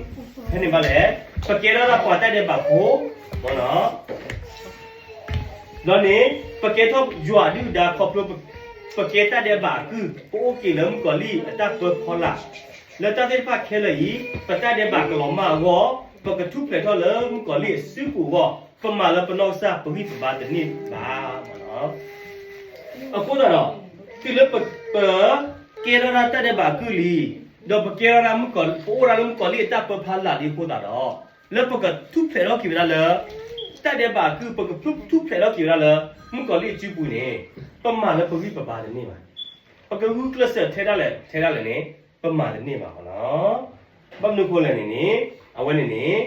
ဖဲန့ၣ်ဘၣ်လဲၣ်, ပကဲထီၣ်ဒၣ်ပှၤတၢ်ဒဲးဘးဖိမ့ၢ်နီၤ. ဒီးန့ၣ် ပကဲထီၣ်ယွၤအဒုၣ်အဒါခီဖျိ ပကဲတၢ်ဒဲးဘးအကုၢ်, ပအိၣ်က့ၤလၢမုၣ်ကီၤလံၢ်အတၢ်ပၢဖီလာ်, လၢတၢ်သ့ၣ်တဖၣ်ခဲလၢာ်အံၤ ပတၢ်ဒဲးဘးကလီၤမၢ်အဂီၢ်, ပကထူၣ်ဖျဲးထီၣ်လၢမုၣ်ကီၤလံၢ်အစုပူၤအဂီၢ်, ပမၤလၢပနီၢ်ကစၢ်ပဂံၢ်ပဘါတန့ၢ်ဘၣ်မ့ၢ်နီၤ. အဃိသတးဒီး တုၤလၢပ ပ ကဲထီၣ်ဒၣ်တၢ်ဒဲးဘးအကုၢ်လံ, ဒီးပကဲထီၣ်ဒၣ်မုၣ်ကီၤ, ပအိၣ်ဒၣ်လၢမုၣ်ကီၤလံၢ်အတၢ်ပၢဖီလာ်လံအဃိသတးဒီး, လၢပကထူၣ်ဖျဲးထီၣ်က့ၤဝဲဒၣ်လၢ တၢ်ဒဲးဘးအကုၢ်, ပကထူၣ်ဖျဲးထီၣ်က့ၤဝဲဒၣ်လၢ မုၣ်ကီၤလံၢ်အစုပူၤန့ၣ်, ပမၤလၢပဂံၢ်ပဘါတန့ၢ်ဘၣ်. ပကဂုာ်ကျဲးစၢးထဲဒၣ်လဲာ် ထဲဒၣ်လဲာ်န့ၣ် ပမၤတန့ၢ်ဘၣ်မ့ၢ်နီၤ. ဘၣ်မနုၤအဃိလဲၣ်န့ၣ်န့ၣ်, အဝဲန့ၣ်န့ၣ်,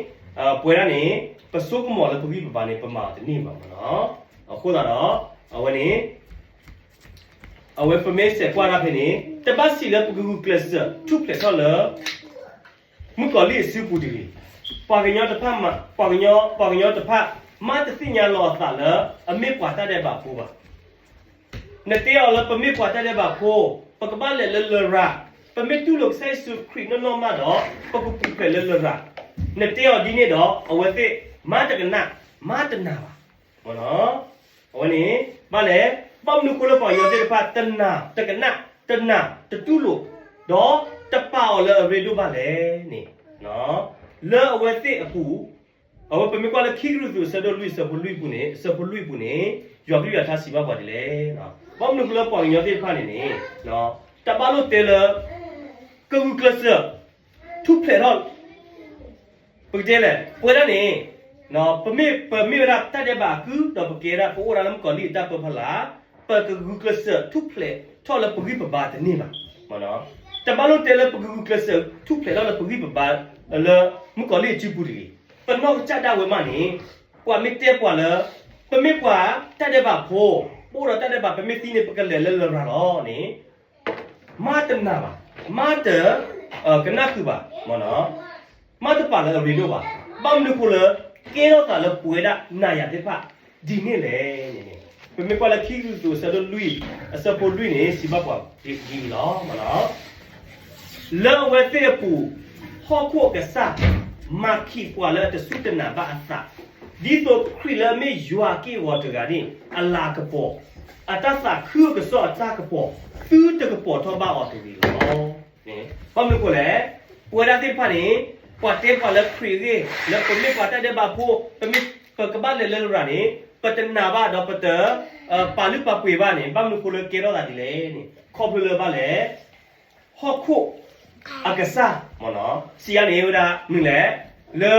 ပဝဲဒၣ်န့ၣ် ပဆိကမိၣ်လၢပဂံၢ်ပဘါန့ၣ် ပမၤအီၤတန့ၢ်ဘၣ်မ့ၢ်နီၤ. အဃိသတးဒီး အဝဲန့ၣ် အဝဲပမ့ၢ်စဲးကွၢ်ဒၣ်ဖဲန့ၣ် တဘၣ်စံးလၢပကဂုာ်ကျဲးစၢးထူၣ်ဖျဲးထီၣ်လၢ မုၣ်ကီၤလံၢ်အစုပူၤတဂ့ၤ. ပှၤကညီတဖၣ်မၤ, ပှၤကညီ, ပှၤကညီတဖၣ် မ့ၢ်တသ့ၣ်ညါလီၤအသးလၢ အမ့ၢ်ပှၤတၢ်ဒဲးဘးဖိဘၣ်. နတဲအီၤလၢပမ့ၢ်ပှၤတၢ်ဒဲးဘးဖိ, ပကဘၣ်လဲၤလၢလရာ်, ပမ့ၢ်တူၢ်လိာ်ကစၢ်ယ့ၣ်ၡူးခရံာ်နီၢ်နီၢ်မးဒီး ပကပူၤဖျဲးလၢလရာ်. နတဲအီၤဒ်န့ၣ်ဒီး အဝဲသ့ၣ် မၤတကနၣ်, မၤတနာ်ဘၣ်. အဝဲန့ၣ် ဘၣ်လဲၣ်, ဘၣ်မနုၤအဃိလၢပှၤကညီသ့ၣ်တဖၣ် တနာ်, တကနၣ်, တနာ်, တတူၢ်လိာ်, ဒီးတပာ်အီၤလၢအရ့ဒိၣ်ဘၣ်လဲၣ်န့ၣ်, လၢအဝဲသ့ၣ်အပူၤ, အဝဲပမ့ၢ်ကွၢ်လၢခံကရံၣ်သူးအဆၢဒိၣ်လွံၢ်အဆၢဖိလွံၢ်အပူၤန့ၣ်, အဆၢဖိလွံၢ်အပူၤန့ၣ်, ယွၤကလုၢ်ယွၤကထါစံးဘၣ်ပှၤဒ်လဲၣ်. ဘၣ်မနုၤအဃိလၢပှၤကညီသ့ၣ်တဖၣ်န့ၣ်န့ၣ်, တဘၣ်လိၣ်တဲလၢ ကဂုာ်ကျဲးစၢး ထူၣ်ဖျဲးထီၣ် ပကတဲလဲၣ်, ပဝဲဒၣ်န့ၣ် ပမ့ၢ်, ပမ့ၢ်ဝဲဒၣ်တၢ်ဒဲးဘးအကုၢ် ဒီးပကဲဒၣ် ပအိၣ်ဒၣ်လၢမုၣ်ကီၤလံၢ်အတၢ်ပၢဖီလာ်, ပကဂုာ်ကျဲးစၢးထူၣ်ဖျဲးထီၣ်လၢပဂံၢ်ပဘါတန့ၢ်ဘၣ်. တဘၣ်လိၣ်တဲလၢပကဂုာ်ကျဲးစၢးထူၣ်ဖျဲးထီၣ်လၢပဂံၢ်ပဘါ လၢမုၣ်ကီၤလံၢ်အစုပူၤတဂ့ၤ. ပနီၢ်ကစၢ်ဒၣ်ဝဲမးန့ၣ်, ပှၤမ့ၢ်တဲပှၤလၢ ပမ့ၢ်ပှၤတၢ်ဒဲးဘးဖိ, ပအိၣ်ဒီးတၢ်ဒဲးဘး ပမ့ၢ်သံန့ၣ် ပကလဲၤလၢလရာ်လီၤန့ၣ် မၤတနာ်ဘၣ်, မၤတ ကနၣ်ဃုာ်ဘၣ်, မၤတပာ်လၢအရ့ဒိၣ်ဘၣ်. ဘၣ်မနုၤအဃိလၢ ကဲထီၣ်သးလၢပဝဲဒၣ်နၤယၤသ့ၣ်တဖၣ် ဒ်န့ၣ်လဲၣ်န့ၣ်, ပမ့ၢ်ကွၢ်လၢခံကရံၣ်သူးအဆၢဒိၣ်လွံၢ် အဆၢဖိလွံၢ်န့ၣ် စံးဘၣ်ပှၤဒ်အံၤလီၤ. လၢအဝဲသ့ၣ်အပူၤ ဟီၣ်ခိၣ်အကစၢ် မၤခံးပှၤလၢအတစူၢ်တနာ်ဘၣ်အသး, ဒ်သိးခရံာ်လၢအမ့ၢ်ယွၤအက့ၢ်အဂီၤတဂၤန့ၣ် အလၤကပီၤ, အတၢ်သးခုအကစီၣ်အတၢ်ကပီၤ သုတကပီၤထီၣ်ဘၣ်အီၤတဂ့ၤလီၤ. ဘၣ်မနုၤအဃိလဲၣ်, ပဝဲဒၣ်သ့ၣ်တဖၣ်န့ၣ် ပှၤတဲပှၤလၢခရံာ်အဂ့ၢ် လၢပမ့ၢ်ပှၤတၢ်ဒဲးဘးဖိ, ပမ့ၢ်ပကဘၣ်လဲၤလၢလရာ်န့ၣ် ပတနာ်ဘၣ်ဒီးပတ ပာ်လုၢ်ပာ်ပှ့ၤဘၣ်န့ၣ် ဘၣ်မနုၤအဃိလၢကဲထီၣ်သးဒ်လဲၣ်န့ၣ် ခီဖျိလၢဘၣ်လဲၣ် ဟီၣ်ခိၣ်အကစၢ်မ့ၢ်နီၤ စံးယါန့ၣ်ဝဲဒၣ်မနုၤလဲၣ် လၢ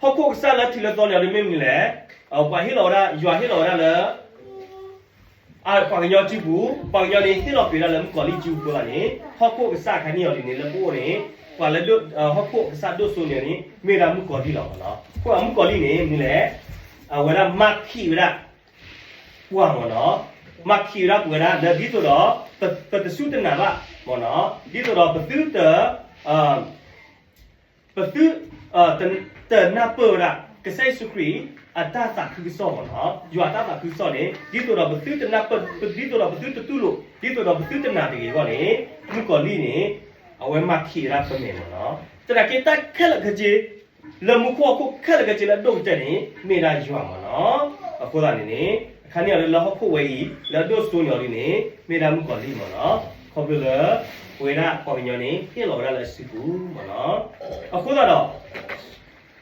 ဟီၣ်ခိၣ်အကစၢ်လၢထံးလၢသီန့ၣ်အီၤဒ်မ့ၢ်မနုၤလဲၣ် ပှၤဟ့ၣ်လီၤဝဲဒၣ် ယွၤဟ့ၣ်လီၤဝဲဒၣ်လၢ ပှၤကညီစုပူၤ ပှၤကညီန့ၣ်ဟ့ၣ်လီၤကွံာ်ဝဲဒၣ်လၢမုၣ်ကီၤလံၢ်စုပူၤအဃိသတးန့ၣ် ဟီၣ်ခိၣ်အကစၢ်အခါန့ၣ်အီၤဒ်န့ၣ် လၢပအိၣ်န့ၣ် ပှၤလၢ ဟီၣ်ခိၣ်အကစၢ်ဒိၣ်စိန့ၣ်န့ၣ် မ့ၢ်ဝဲဒၣ်မုၣ်ကီၤလံၢ်လီၤမ့ၢ်နီၤ. အဃိသတးမုၣ်ကီၤလံၢ်န့ၣ် မနုၤလဲၣ် အဝဲဒၣ်မၤခံးဝဲဒၣ် ပှၤမ့ၢ်နီၤ, မၤခံးဝဲဒၣ်ပဝဲဒၣ်လၢဒ်သိးဒီး ပတစူၢ်တနာ်ဘၣ်မ့ၢ်နီၤ, ဒ်သိးဒီးပသုတ ပသု တနၢ်ပၢၢ်ဝဲဒၣ် ကစၢ်ယ့ၣ်ၡူးခရံာ် အတၢ်သးခုကစီၣ်မ့ၢ်နီၤ, ယွၤအတၢ်သးခုကစီၣ်န့ၣ် ဒ်သိးဒီးပသုတနၢ်ပၢၢ် ဒ်သိးဒီးပသုတတူၢ်လိာ် ဒ်သိးဒီးပသုတနာ်တဂ့ၤအဂီၢ်န့ၣ် မုၣ်ကီၤလံၢ်န့ၣ် အဝဲမၤခံးဝဲဒၣ်ပမဲာ်မ့ၢ်နီၤ, သနာ်က့တၢ်ခဲလၢာ်ခဲဆ့ လၢမူခိၣ်ဟီၣ်ခိၣ်ခဲလၢာ်ခဲဆ့လၢအဒိၣ်ကတၢၢ်န့ၣ် မ့ၢ်ဒၣ်ယွၤမ့ၢ်နီၤ. အဃိသတးန့ၣ်န့ၣ် အခါန့ၣ်အီၤလၢဟီၣ်ခိၣ်ဝဲအံၤ လၢအဒိၣ်စိန့ၣ်အီၤဒ်န့ၣ် မ့ၢ်ဒၣ်မုၣ်ကီၤလံၢ်မ့ၢ်နီၤ, ခီဖျိလၢ ပဝဲဒၣ်ပှၤကညီန့ၣ် ဟ့ၣ်လီၤဝဲဒၣ်လၢအစုပူၤမ့ၢ်နီၤ. အဃိသတးဒီး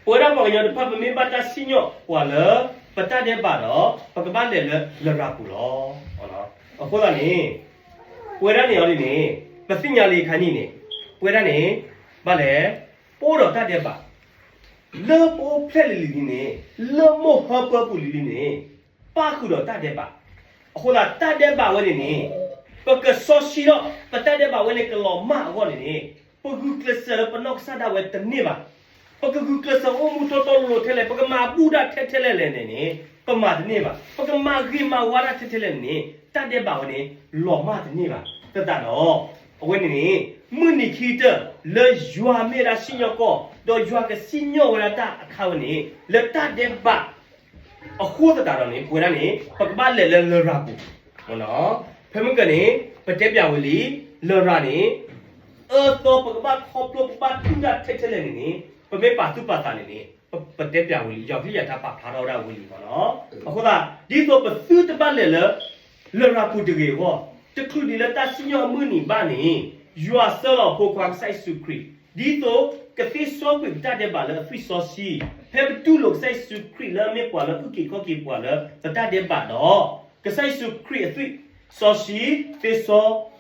ပဝဲဒၣ်ပှၤကညီတဖၣ် ပမ့ၢ်ဘၣ်တၢ်စံၣ်ညီၣ်ပှၤလၢ ပတၢ်ဒဲးဘးဒီး ပကဘၣ်လဲၤလၢလရာ်ပူၤလီၤ. အဃိသတးန့ၣ် ပဝဲဒၣ်န့ၣ်အီၤဒ်န့ၣ် ပသ့ၣ်ညါလံအခါန့ၣ်န့ၣ် ပဝဲဒၣ်န့ၣ် ဘၣ်လဲၤ ပအိၣ်ဒီးတၢ်ဒဲးဘး လၢပအိၣ်ဖျဲၣ်လံၤလံၤန့ၣ် လၢမိၢ်ဟၢပၢပူၤလံၤလံၤန့ၣ် ပၣ်ဃုာ်ဒီးတၢ်ဒဲးဘး, အဃိသတးတၢ်ဒဲးဘးဝဲန့ၣ်န့ၣ် ပကစီဆှံဒီး ပတၢ်ဒဲးဘးဝဲန့ၣ်ကလီၤမၢ်အဂီၢ်န့ၣ်န့ၣ် ပဂုာ်ကျဲးစၢးလၢပနီၢ်ကစၢ်ဒၣ်ဝဲတန့ၢ်ဘၣ်. ပကဂုာ်ကျဲးစၢးအိၣ်မူတီတီလိၤလိၤထဲလဲၣ် ပကမၤဘူၣ်တၢ်ထဲထဲလဲၣ်လဲၣ်န့ၣ်န့ၣ် ပမၤတန့ၢ်ဘၣ်. ပကမၤဂ့ၤမၤဝါတၢ်ထဲထဲလဲၣ်န့ၣ်န့ၣ် တၢ်ဒဲးဘးဝဲန့ၣ် လီၤမၢ်တန့ၢ်ဘၣ်. သတးဒီး အဝဲန့ၣ်န့ၣ် မုၢ်နံၤခံကတၢၢ် လၢယွၤမ့ၢ်ဝဲဒၣ်စံၣ်ညီၣ်ကွီၢ် ဒီးယွၤကစံၣ်ညီၣ်ဝဲဒၣ်တၢ်အခါဝဲန့ၣ် လၢတၢ်ဒဲးဘး အဃိသတးဒီးန့ၣ် ပဝဲဒၣ်န့ၣ် ပကဘၣ်လဲၤလၢလရာ်ပူၤ ဖဲမုၢ်ကၢန့ၣ် ပတဲပၠးဝံၤလံ လရာ်န့ၣ် အၢသီပကဘၣ်ခီဖျိ ပကဘၣ်တူၢ်တၢ်ထဲထဲလဲၣ်န့ၣ်န့ၣ် ပမ့ၢ်ပာ်သူၣ်ပာ်သးန့ၣ်န့ၣ် ပတဲပၠးဝံၤလံ ယွၤကလုၢ်ယွၤထါပာ်ဖျါထီၣ်ဝဲဒၣ်ဝံၤလံမ့ၢ်နီၤ. အဃိသတး ဒ်သိးပသုတဘၣ်လဲၤလၢ လရာ်ပူၤတဂ့ၤအဂီၢ် တချုးဒံးလၢတၢ်စံၣ်ညီၣ်အမုၢ်နံၤဘၣ်န့ၣ် ယွၤဆှၢလီၤအဖိခွါကစၢ်ယ့ၣ်ၡူးခရံာ် ဒ်သိးကသ့စီကွံာ်ပတၢ်ဒဲးဘးလၢအသွံၣ်စီဆှံ ဖဲပတူၢ်လိာ်ကစၢ်ယ့ၣ်ၡူးခရံာ်လၢအမ့ၢ်ပှၤလၢအအုၣ်က့ၤခီၣ်က့ၤပှၤလၢပတၢ်ဒဲးဘးဒီး ကစၢ်ယ့ၣ်ၡူးခရံာ်အသွံၣ်စီဆှံသ့စ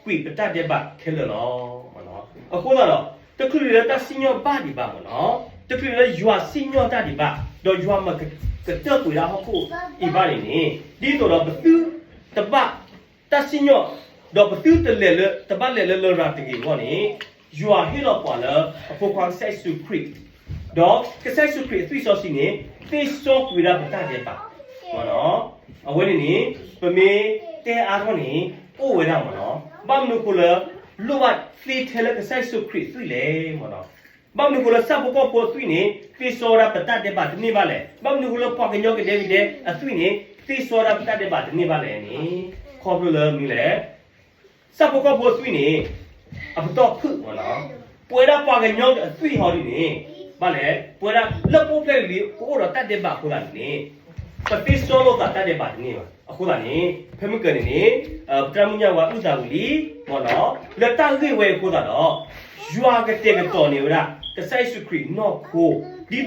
ီကွံာ်ပတၢ်ဒဲးဘးခဲလၢာ်လီၤ. အဃိသတးဒီး တချုးဒံးလၢတၢ်စံၣ်ညီၣ်ဘၣ်ဒံးဘၣ်မ့ၢ်နီၤ, တချုးလၢယွၤစံၣ်ညီၣ်တၢ်ဒံးဘၣ် ဒီးယွၤမၤကတၢၢ်ကွံာ်ဒၣ်ဟီၣ်ခိၣ်အံၤဘၣ်န့ၣ်န့ၣ် ဒ်သိးဒီးပသုတဘၣ် တၢ်စံၣ်ညီၣ် ဒီးပသုတလဲၤလၢ တဘၣ်လဲၤလၢလရာ်တဂ့ၤအဂီၢ်န့ၣ် ယွၤဟ့ၣ်လီၤပှၤလၢအဖိခွါကစၢ်ယ့ၣ်ၡူးခရံာ် ဒီးကစၢ်ယ့ၣ်ၡူးခရံာ်အသွံၣ်စီဆှံန့ၣ် သ့စီကွံာ်ဒၣ်ပတၢ်ဒဲးဘး အဝဲန့ၣ်န့ၣ် ပမ့ၢ်တဲအါထီၣ်န့ၣ် အိၣ်ဝဲဒၣ်မ့ၢ်နီၤ, ဘၣ်မနုၤအဃိလၢ လိၣ်ဘၣ်သ့ထဲလၢကစၢ်ယ့ၣ်ၡူးခရံာ်အသွံၣ်လဲၣ်မ့ၢ်နီၤ, ဘၣ်မနုၤအဃိလၢဆၣ်ဖိကီၢ်ဖိအသွံၣ်န့ၣ် သ့စီဝဲဒၣ်ပတၢ်ဒဲးဘးတန့ၢ်ဘၣ်လဲၣ်, ဘၣ်မနုၤအဃိလၢပှၤကညီကဒဲကဒဲအသွံၣ်န့ၣ် သ့စီဝဲဒၣ်ပတၢ်ဒဲးဘးတန့ၢ်ဘၣ်လဲၣ်န့ၣ် ခီဖျိလၢမနုၤလဲၣ် ဆၣ်ဖိကီၢ်ဖိအသွံၣ်န့ၣ် အပတီၢ်ဖုၣ်မ့ၢ်နီၤ, ပဝဲဒၣ်ပှၤကညီအသွံၣ်ဟီဒ်န့ၣ် ဘၣ်လဲၣ် ပဝဲဒၣ်လၢပအိၣ်ဖျဲၣ်လံၤလံၤ ပအိၣ်ဒီးတၢ်ဒဲးဘးအဃိသတးန့ၣ် ပသ့စီလိာ်သးတၢ်ဒဲးဘးတန့ၢ်ဘၣ်. အဃိသတးန့ၣ် ဖဲမုၢ်ကၢန့ၣ်န့ၣ် ပတၢ်မုၢ်ညၣ်ဝါအုၣ်သးဝံၤလံမ့ၢ်နီၤ, လၢတၢ်ဂ့ၢ်ဝဲအံၤအဃိသတးဒီး ယွၤကတဲာ်ကတီၤန့ၢ်ဝဲဒၣ် ကစၢ်ယ့ၣ်ၡူးခရံာ်နီၢ်ခိ ဒ်သိးဒီး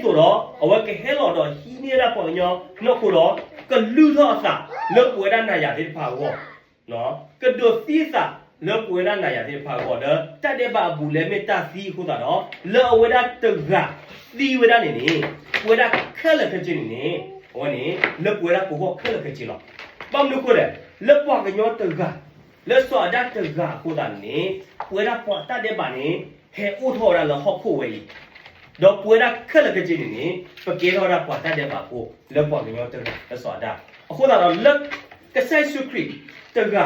အဝဲကဟဲလီၤဒီးဟံးန့ၢ်ဝဲဒၣ်ပှၤကညီနီၢ်ခိဒီး ကလုၢ်ထီၣ်အသးလၢပဝဲဒၣ်နၤယၤသ့ၣ်တဖၣ်အဂီၢ် ကဒုးသံအသးလၢပဝဲဒၣ်နၤယၤသ့ၣ်တဖၣ်အဂီၢ် လၢတၢ်ဒဲးဘးအပူၤလၢမ့ၢ်တၢ်သံအဃိသတးဒီး လၢအဝဲဒၣ်တဂၤသံဝဲဒၣ်န့ၣ်န့ၣ် ပဝဲဒၣ်ခဲလၢာ်ခဲဆ့န့ၣ်န့ၣ် အဝဲန့ၣ် လၢပဝဲဒၣ်ပဂီၢ်ခဲလၢာ်ခဲဆ့လီၤ. ဘၣ်မနုၤအဃိလဲၣ် လၢပှၤကညီတဂၤ လၢစီၤအၤဒၣ်တဂၤအဃိသတးန့ၣ်န့ၣ် ပဝဲဒၣ်ပှၤတၢ်ဒဲးဘးန့ၣ် ဟဲအိၣ်ထီၣ်ဝဲဒၣ်လၢဟီၣ်ခိၣ်ဝဲအံၤ ဒီးပဝဲဒၣ်ခဲလၢာ်ခဲဆ့န့ၣ်န့ၣ် ပကဲထီၣ်ဝဲဒၣ်ပှၤတၢ်ဒဲးဘးဖိ လၢပှၤကညီတဂၤလၢစီၤအၤဒၣ် အဃိသတးဒီးလၢ ကစၢ်ယ့ၣ်ၡူးခရံာ်တဂၤ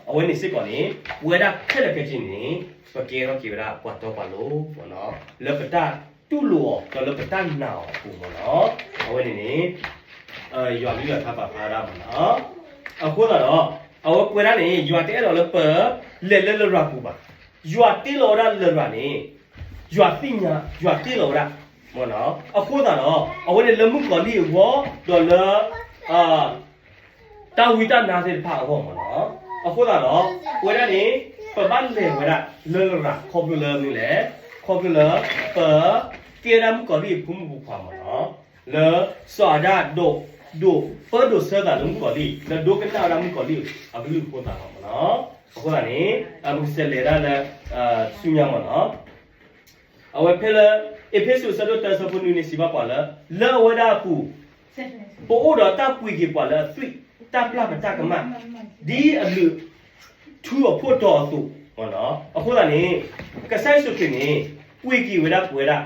အဝဲန့ၣ်စ့ၢ်ကီးန့ၣ် ပဝဲဒၣ်ခဲလၢာ်ခဲဆ့န့ၣ်န့ၣ် ပကဲထီၣ်က့ၤဝဲဒၣ်ပှၤတီပှၤလိၤ လၢပတၢ်တူၢ်လိာ်အီၤ ဒီးလၢပတၢ်နာ်အီၤအပူၤမ့ၢ်နီၤ အဝဲန့ၣ်န့ၣ် ယွၤလံလီၤထါပာ်ဖျါဝဲဒၣ်မ့ၢ်နီၤ အဃိသတးဒီး အဝဲပဝဲဒၣ်န့ၣ် ယွၤတအဲၣ်ဒိးလၢပ လဲၤလၢလရာ်ပူၤဘၣ်. ယွၤတ့လီၤဝဲဒၣ်လရာ်န့ၣ် ယွၤသ့ၣ်ညါ ယွၤတ့လီၤဝဲဒၣ် မ့ၢ်နီၤ အဃိသတးဒီး အဝဲန့ၣ်လၢမုၣ်ကီၤလံၢ်အဂီၢ် ဒီးလၢ တၢ်ဝံတၢ်နါသ့ၣ်တဖၣ်အဂီၢ်မ့ၢ်နီၤ အဃိသတးဒီး ပဝဲဒၣ်န့ၣ် ပဘၣ်လဲၤဝဲဒၣ်လၢလရာ်ခီဖျိလၢမနုၤလဲၣ် ခီဖျိလၢ ပ ကဲဝဲဒၣ်မုၣ်ကီၤလံၢ်အဖိမုၣ်ဖိခွါမ့ၢ်နီၤ လၢစီၤအၤဒၣ်ဒိး ဒိးပၢဒိးဆၢသးလၢမုၣ်ကီၤလံၢ်, လၢဒိကနၣ်ဝဲဒၣ်မုၣ်ကီၤလံၢ်အကလုၢ်အဃိသတးလီၤမ့ၢ်နီၤ. အဃိသတးန့ၣ် ပကစးလဲၤဒၣ်လၢ ဆူညါမ့ၢ်နီၤ. အဝဲဖဲလၢ အ့းဖ့းစူးအဆၢဒိၣ်တၢအဆၢဖိနွံန့ၣ် စံးဘၣ်ပှၤလၢ လၢအဝဲဒၣ်အပူၤ ပအိၣ်ဒီးတၢ်ပှ့ၤက့ၤပှၤလၢအသွံၣ်, တၢ်ပျၢ်ပတၢ်ကမၣ် ဒ်အဘျုး ထူအဖှိၣ်တီၤအသိးမ့ၢ်နီၤ. အဃိသတးန့ၣ် ကစၢ်ယ့ၣ်ၡူးခရံာ်န့ၣ် ပှ့ၤက့ၤဝဲဒၣ်ပဝဲဒၣ်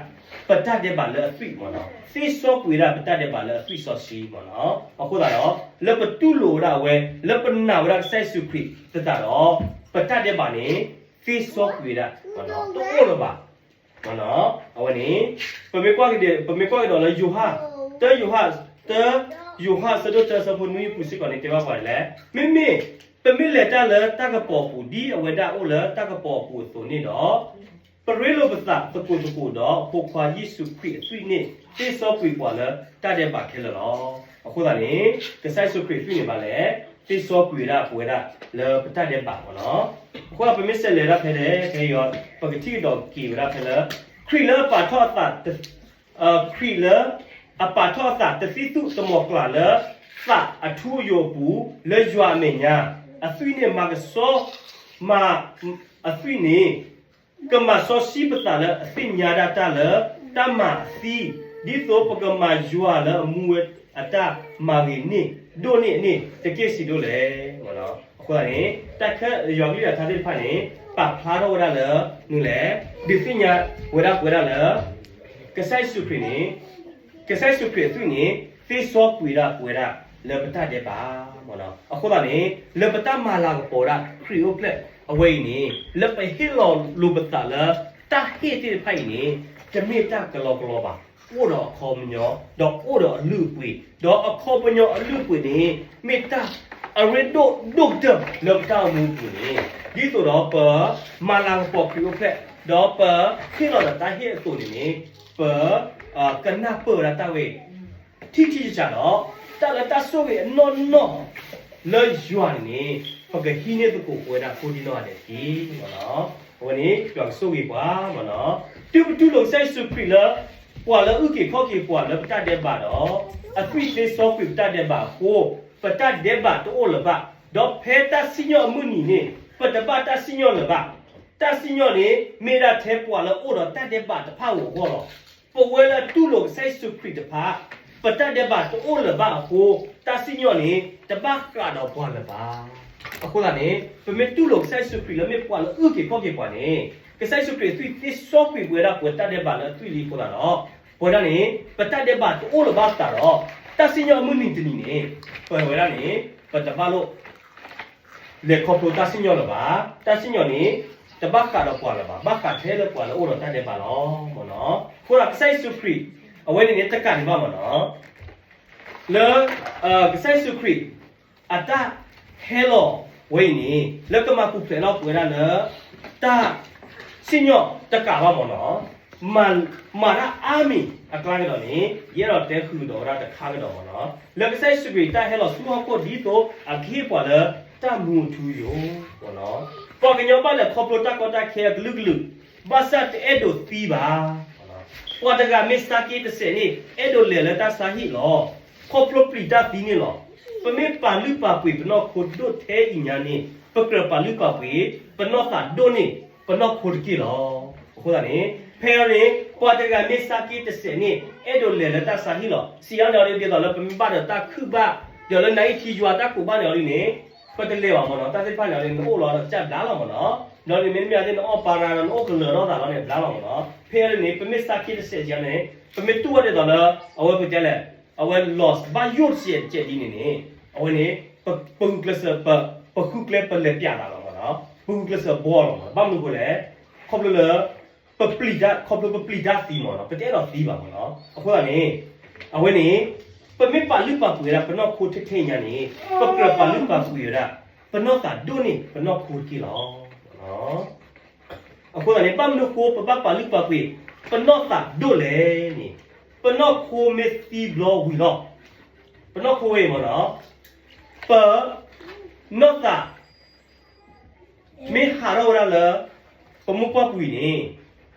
ပတၢ်ဒဲးဘးလၢအသွံၣ်မ့ၢ်နီၤ, သ့စီကွံာ်ဝဲဒၣ်ပတၢ်ဒဲးဘးလၢအသွံၣ်စီဆှံမ့ၢ်နီၤ. အဃိသတးဒီး လၢပတူၢ်လိာ်ဝဲဒၣ်အဝဲ လၢပနာ်ဝဲဒၣ်ကစၢ်ယ့ၣ်ၡူးခရံာ်သတးဒီး ပတၢ်ဒဲးဘးန့ၣ် သ့စီကွံာ်ဝဲဒၣ် တအိၣ်လၢၤဘၣ် အဝဲန့ၣ် ပမ့ၢ်ကွၢ်ကဒီး ပမ့ၢ်ကွၢ်ကဒီးလၢယိၤဟၣ် တၢယိၤဟၣ် တၢယိၤဟၣ်အဆၢဒိၣ်တၢအဆၢဖိနွံအပူၤစ့ၢ်ကီးန့ၣ် တဲဘၣ်ပှၤဒ်လဲၣ်, မ့မ့ၢ် ပမ့ၢ်လဲၤတၢ်လၢတၢ်ကပီၤအပူၤ ဒ်အဝဲဒၣ်အိၣ်လၢတၢ်ကပီၤအပူၤအသိးန့ၣ်ဒီး ပရ့လိာ်ပသးသကိးသကိးဒီး အဖိခွါယ့ၣ်ၡူးခရံာ်အသွံၣ်န့ၣ် သ့စီကွံာ်ပှၤလၢတၢ်ဒဲးဘးခဲလၢာ်လီၤ. အဃိသတးန့ၣ် ကစၢ်ယ့ၣ်ၡူးခရံာ်အသွံၣ်န့ၣ်ဘၣ်လဲၣ်, သ့စီကွံာ်ဝဲဒၣ်ပဝဲဒၣ်လၢပတၢ်ဒဲးဘးမ့ၢ်နီၤ. အဃိသတးပမ့ၢ်စးလဲၤဒၣ်ဖဲလဲၣ် ဖဲအံၤ ပကထံၣ်ကဒီးက့ၤဝဲဒၣ်ဖဲလၢ ခရံာ်လၢအပာ်ထီၣ်အသး ခရံာ်လၢအပာ်ထီၣ်အသးတသံသူၣ်တမီၤကျၢ်လၢ သးအထူအယိာ်အပူၤ လၢယွၤအမဲာ်ညါ အသွံၣ်န့ၣ် မၤကဆှီ မၤ အသွံၣ်န့ၣ် ကမၤစီဆှံပသးလၢအသ့ၣ်ညါဒၣ်တၢ်လၢတၢ်မၤအသံ, ဒ်သိးပကမၤယွၤလၢအမူဝဲအတၢ်မၤဂ့ၤန့ၢ်ဒိၣ်န့ၢ်အန့ၣ် တက့ၢ်စံးဒိၣ်လဲၣ်. အဃိသတးန့ၣ် တၢ်ခဲလၢာ်ယွၤကလုၢ်အကထါသ့ၣ်တဖၣ်န့ၣ် ပာ်ဖျါထီၣ်ဝဲဒၣ်လၢ မနုၤလဲၣ်, ဒုးသ့ၣ်ညါဝဲဒၣ်ပဝဲဒၣ်လၢ ကစၢ်ယ့ၣ်ၡူးခရံာ်န့ၣ် ကစၢ်ယ့ၣ်ၡူးခရံာ်အသွံၣ်န့ၣ် သ့စီကွံာ်ဒၣ်ပဝဲဒၣ်လၢပတၢ်ဒဲးဘးမ့ၢ်နီၤ. အဃိသတးန့ၣ် လၢပတၢ်မၤလၤကပီၤဝဲဒၣ်ခရံာ်အိၣ်ဖျဲၣ်အဝဲအံၤန့ၣ် လၢပဟ့ၣ်လီၤလိာ်ပသးလၢ တၢ်ဟ့ၣ်သ့ၣ်တဖၣ်အံၤန့ၣ် တမ့ၢ်တၢ်ကလီကလီဘၣ်, အိၣ်ဒီးအခီပညီ ဒီးအိၣ်ဒီးအလုၢ်အပှ့ၤ, ဒီးအခီပညီအလုၢ်အပှ့ၤန့ၣ် မ့ၢ်တၢ်အရ့ဒိၣ်ဒိၣ်ကတၢၢ်လၢပတၢ်အိၣ်မူအပူၤန့ၣ် ဒ်သိးဒီးပမၤလၤကပီၤခရံာ်အိၣ်ဖျဲၣ် ဒီးပဟ့ၣ်လီၤဒီးတၢ်ဟ့ၣ်အသိးန့ၣ်န့ၣ် ပ ကနၢ်ပၢၢ်ဝဲဒၣ်တၢ်ဝဲ ထံထံဆးဆးဒီး တၢ်လၢတၢ်ဆိၣ်ဂ့ၤအနီၢ်နီၢ် လၢယွၤန့ၣ်န့ၣ် ပကဟံးန့ၢ်သကိးပဝဲဒၣ်ကိးဒံနီၢ်ဂၤဒဲးတက့ၢ်မ့ၢ်နီၤ. အဝဲန့ၣ် ယွၤကဆိၣ်ဂ့ၤပှၤမ့ၢ်နီၤ. တုၤပတူၢ်လိာ်ကစၢ်ယ့ၣ်ၡူးခရံာ်လၢ ပှၤလၢအအုၣ်က့ၤခီၣ်က့ၤပှၤလၢပတၢ်ဒဲးဘးဒီး အသွံၣ်သ့စီကွံာ်ပတၢ်ဒဲးဘးအဃိ ပတၢ်ဒဲးဘးတအိၣ်လၢၤဘၣ်, ဒီးဖဲတၢ်စံၣ်ညီၣ်အမုၢ်နံၤန့ၣ် ပတဘၣ်တၢ်စံၣ်ညီၣ်လၢၤဘၣ်. တၢ်စံၣ်ညီၣ်န့ၣ် မ့ၢ်ဒၣ်ထဲပှၤလၢအအိၣ်ဒီးတၢ်ဒဲးဘးတဖၣ်အဂီၢ်လီၤ. ပဝဲလၢတူၢ်လိာ်ကစၢ်ယ့ၣ်ၡူးခရံာ်တဖၣ် ပတၢ်ဒဲးဘးတအိၣ်လၢၤဘၣ်အဃိ တၢ်စံၣ်ညီၣ်န့ၣ် တဘၣ်ဃးဒီးပှၤလၢၤဘၣ်. အဃိသတးန့ၣ် ပမ့ၢ်တူၢ်လိာ်ကစၢ်ယ့ၣ်ၡူးခရံာ်လၢမ့ၢ်ပှၤလၢအအုၣ်က့ၤခီၣ်က့ၤပှၤန့ၣ် ကစၢ်ယ့ၣ်ၡူးခရံာ်အသွံၣ်သ့စီကွံာ်ပဝဲဒၣ်ပဝဲတၢ်ဒဲးဘးလၢအသွံၣ်လံအဃိသတးဒီး ပဝဲဒၣ်န့ၣ် ပတၢ်ဒဲးဘးတအိၣ်လၢၤဘၣ်သတးဒီး တၢ်စံၣ်ညီၣ်အမုၢ်နံၤတနံၤန့ၣ် ပဝဲဒၣ်န့ၣ် ပတဘၣ်လိၣ် လဲၤခီဖျိတၢ်စံၣ်ညီၣ်လၢၤဘၣ်. တၢ်စံၣ်ညီၣ်န့ၣ် တဘၣ်ဃးဒီးပှၤလၢၤဘၣ်, ဘၣ်ဃးထဲလၢပှၤလၢအအိၣ်ဒီးတၢ်ဒဲးဘးလီၤ. အဃိဒီးကစၢ်ယ့ၣ်ၡူးခရံာ် အဝဲန့ၣ်န့ၣ် တကးဒံးဘၣ်မ့ၢ်နီၤ လၢ ကစၢ်ယ့ၣ်ၡူးခရံာ် အတၢ်ဟဲလီၤဝဲအံၤန့ၣ် လၢကမၤပူၤဖျဲးထီၣ်ပဝဲဒၣ်လၢ တၢ်စံၣ်ညီၣ်တကးဘၣ်မ့ၢ်နီၤ မၤတၢ်အါမံၤအကျါကဒီးန့ၣ် ယအဲၣ်ဒိးတဲဃုာ်ကဒီးဝဲဒၣ်တခါကဒီးမ့ၢ်နီၤ လၢကစၢ်ယ့ၣ်ၡူးခရံာ်တၢ်ဟဲလီၤဆူဟီၣ်ခိၣ်ဒ်သိးအကဟ့ၣ်ပှၤလၢတၢ်မူအထူအယိာ် ပှၤကညီဘၣ်လဲၤခီဖျိတၢ်ကီတၢ်ခဲအကလုာ်ကလုာ် ဘၣ်ဆၣ်တအဲၣ်ဒိးသံဘၣ်. ပှၤတဂၤမ့ၢ်ဆါက့တစဲးန့ၣ် အဲၣ်ဒိးလဲၤလၢတၢ်ဆါဟံၣ်လီၤ. ခီဖျိပျံၤတၢ်သံန့ၣ်လီၤ. ပမ့ၢ်ပာ်လုၢ်ပာ်ပှ့ၤပနီၢ်ခိဒိၣ်ထဲအံၤညါန့ၣ် ပကြၢးပာ်လုၢ်ပာ်ပှ့ၤ ပနီၢ်သးဒိၣ်န့ၢ် ပနီၢ်ခိတက့ၢ်လီၤ. အဃိသတးန့ၣ် ဖဲအံၤန့ၣ် ပှၤတဂၤမ့ၢ်ဆါက့တစဲးန့ၣ် အဲၣ်ဒိးလဲၤလၢတၢ်ဆါဟံၣ်လီၤ. စံးအါန့ၣ်အီၤဒ်သိးလၢ ပမ့ၢ်ဘၣ်ဒီးတၢ်ခုၣ်ဘၣ် ဒီးလၢနအံၤထံယွၤတၢ်ကိးဘၣ်န့ၣ်အီၤဒ်န့ၣ် ပတလဲၤဘၣ်မ့ၢ်နီၤ. တၢ်သ့ၣ်တဖၣ်န့ၣ်အီၤဒ်န့ၣ် နအိၣ်လီၤဒီးကစၢ်ဘျါလီၤမ့ၢ်နီၤ. ဒီးန့ၣ်မ့တမ့ၢ်အီၤဒ်န့ၣ် နအီၣ်ပာ်ရၤဒီးနအိၣ်ကလၢၤထီၣ်သးလီၤန့ၣ် ဘျါလီၤမ့ၢ်နီၤ. ဖဲအံၤန့ၣ် ပမ့ၢ်ဆါက့တစဲးစံးအါန့ၣ် ပမ့ၢ်တူၢ်ဘၣ်ဒ်သိးလၢ အဝဲပတဲလဲၣ် အဝဲ loss ဘၣ်ယိၣ်တစဲးတစဲးဒ်န့ၣ်န့ၣ် အဝဲန့ၣ် ပဂုာ်ကျဲးစၢး ပဃုကျဲပလဲၤပျးသးလီၤမ့ၢ်နီၤ. ပဂုာ်ကျဲးစၢးဘှီလီၤမ့ၢ်နီၤ. ဘၣ်မနုၤအဃိလဲၣ် ခီဖျိလၢ ပပျံၤတၢ် ခီဖျိပပျံၤတၢ်သံမ့ၢ်နီၤ ပတအဲၣ်ဒိးသံဘၣ်မ့ၢ်နီၤ. အဃိသတးန့ၣ် အဝဲန့ၣ် ပမ့ၢ်ပာ်လုၢ်ပာ်ပှ့ၤဝဲဒၣ် ပနီၢ်ခိထဲထဲညါန့ၣ် ပကြၢးပာ်လုၢ်ပာ်ပှ့ၤဝဲဒၣ် ပနီၢ်သးဒိၣ်န့ၢ် ပနီၢ်ခိတက့ၢ်လီၤ. အဃိသတးန့ၣ် ဘၣ်မနုၤအဃိ ပဘၣ်ပာ်လုၢ်ပာ်ပှ့ၤ ပနီၢ်သးဒိၣ်လဲၣ်န့ၣ် ပနီၢ်ခိမ့ၢ်သံဘျီဝံၤလီၤ. ပနီၢ်ခိဝဲအံၤမ့ၢ်နီၤ ပ နီၢ်သး မ့ၢ်ဟးထီၣ်ဝဲဒၣ်လၢ ပမိၢ်ပှၢ်ပူၤအံၤန့ၣ်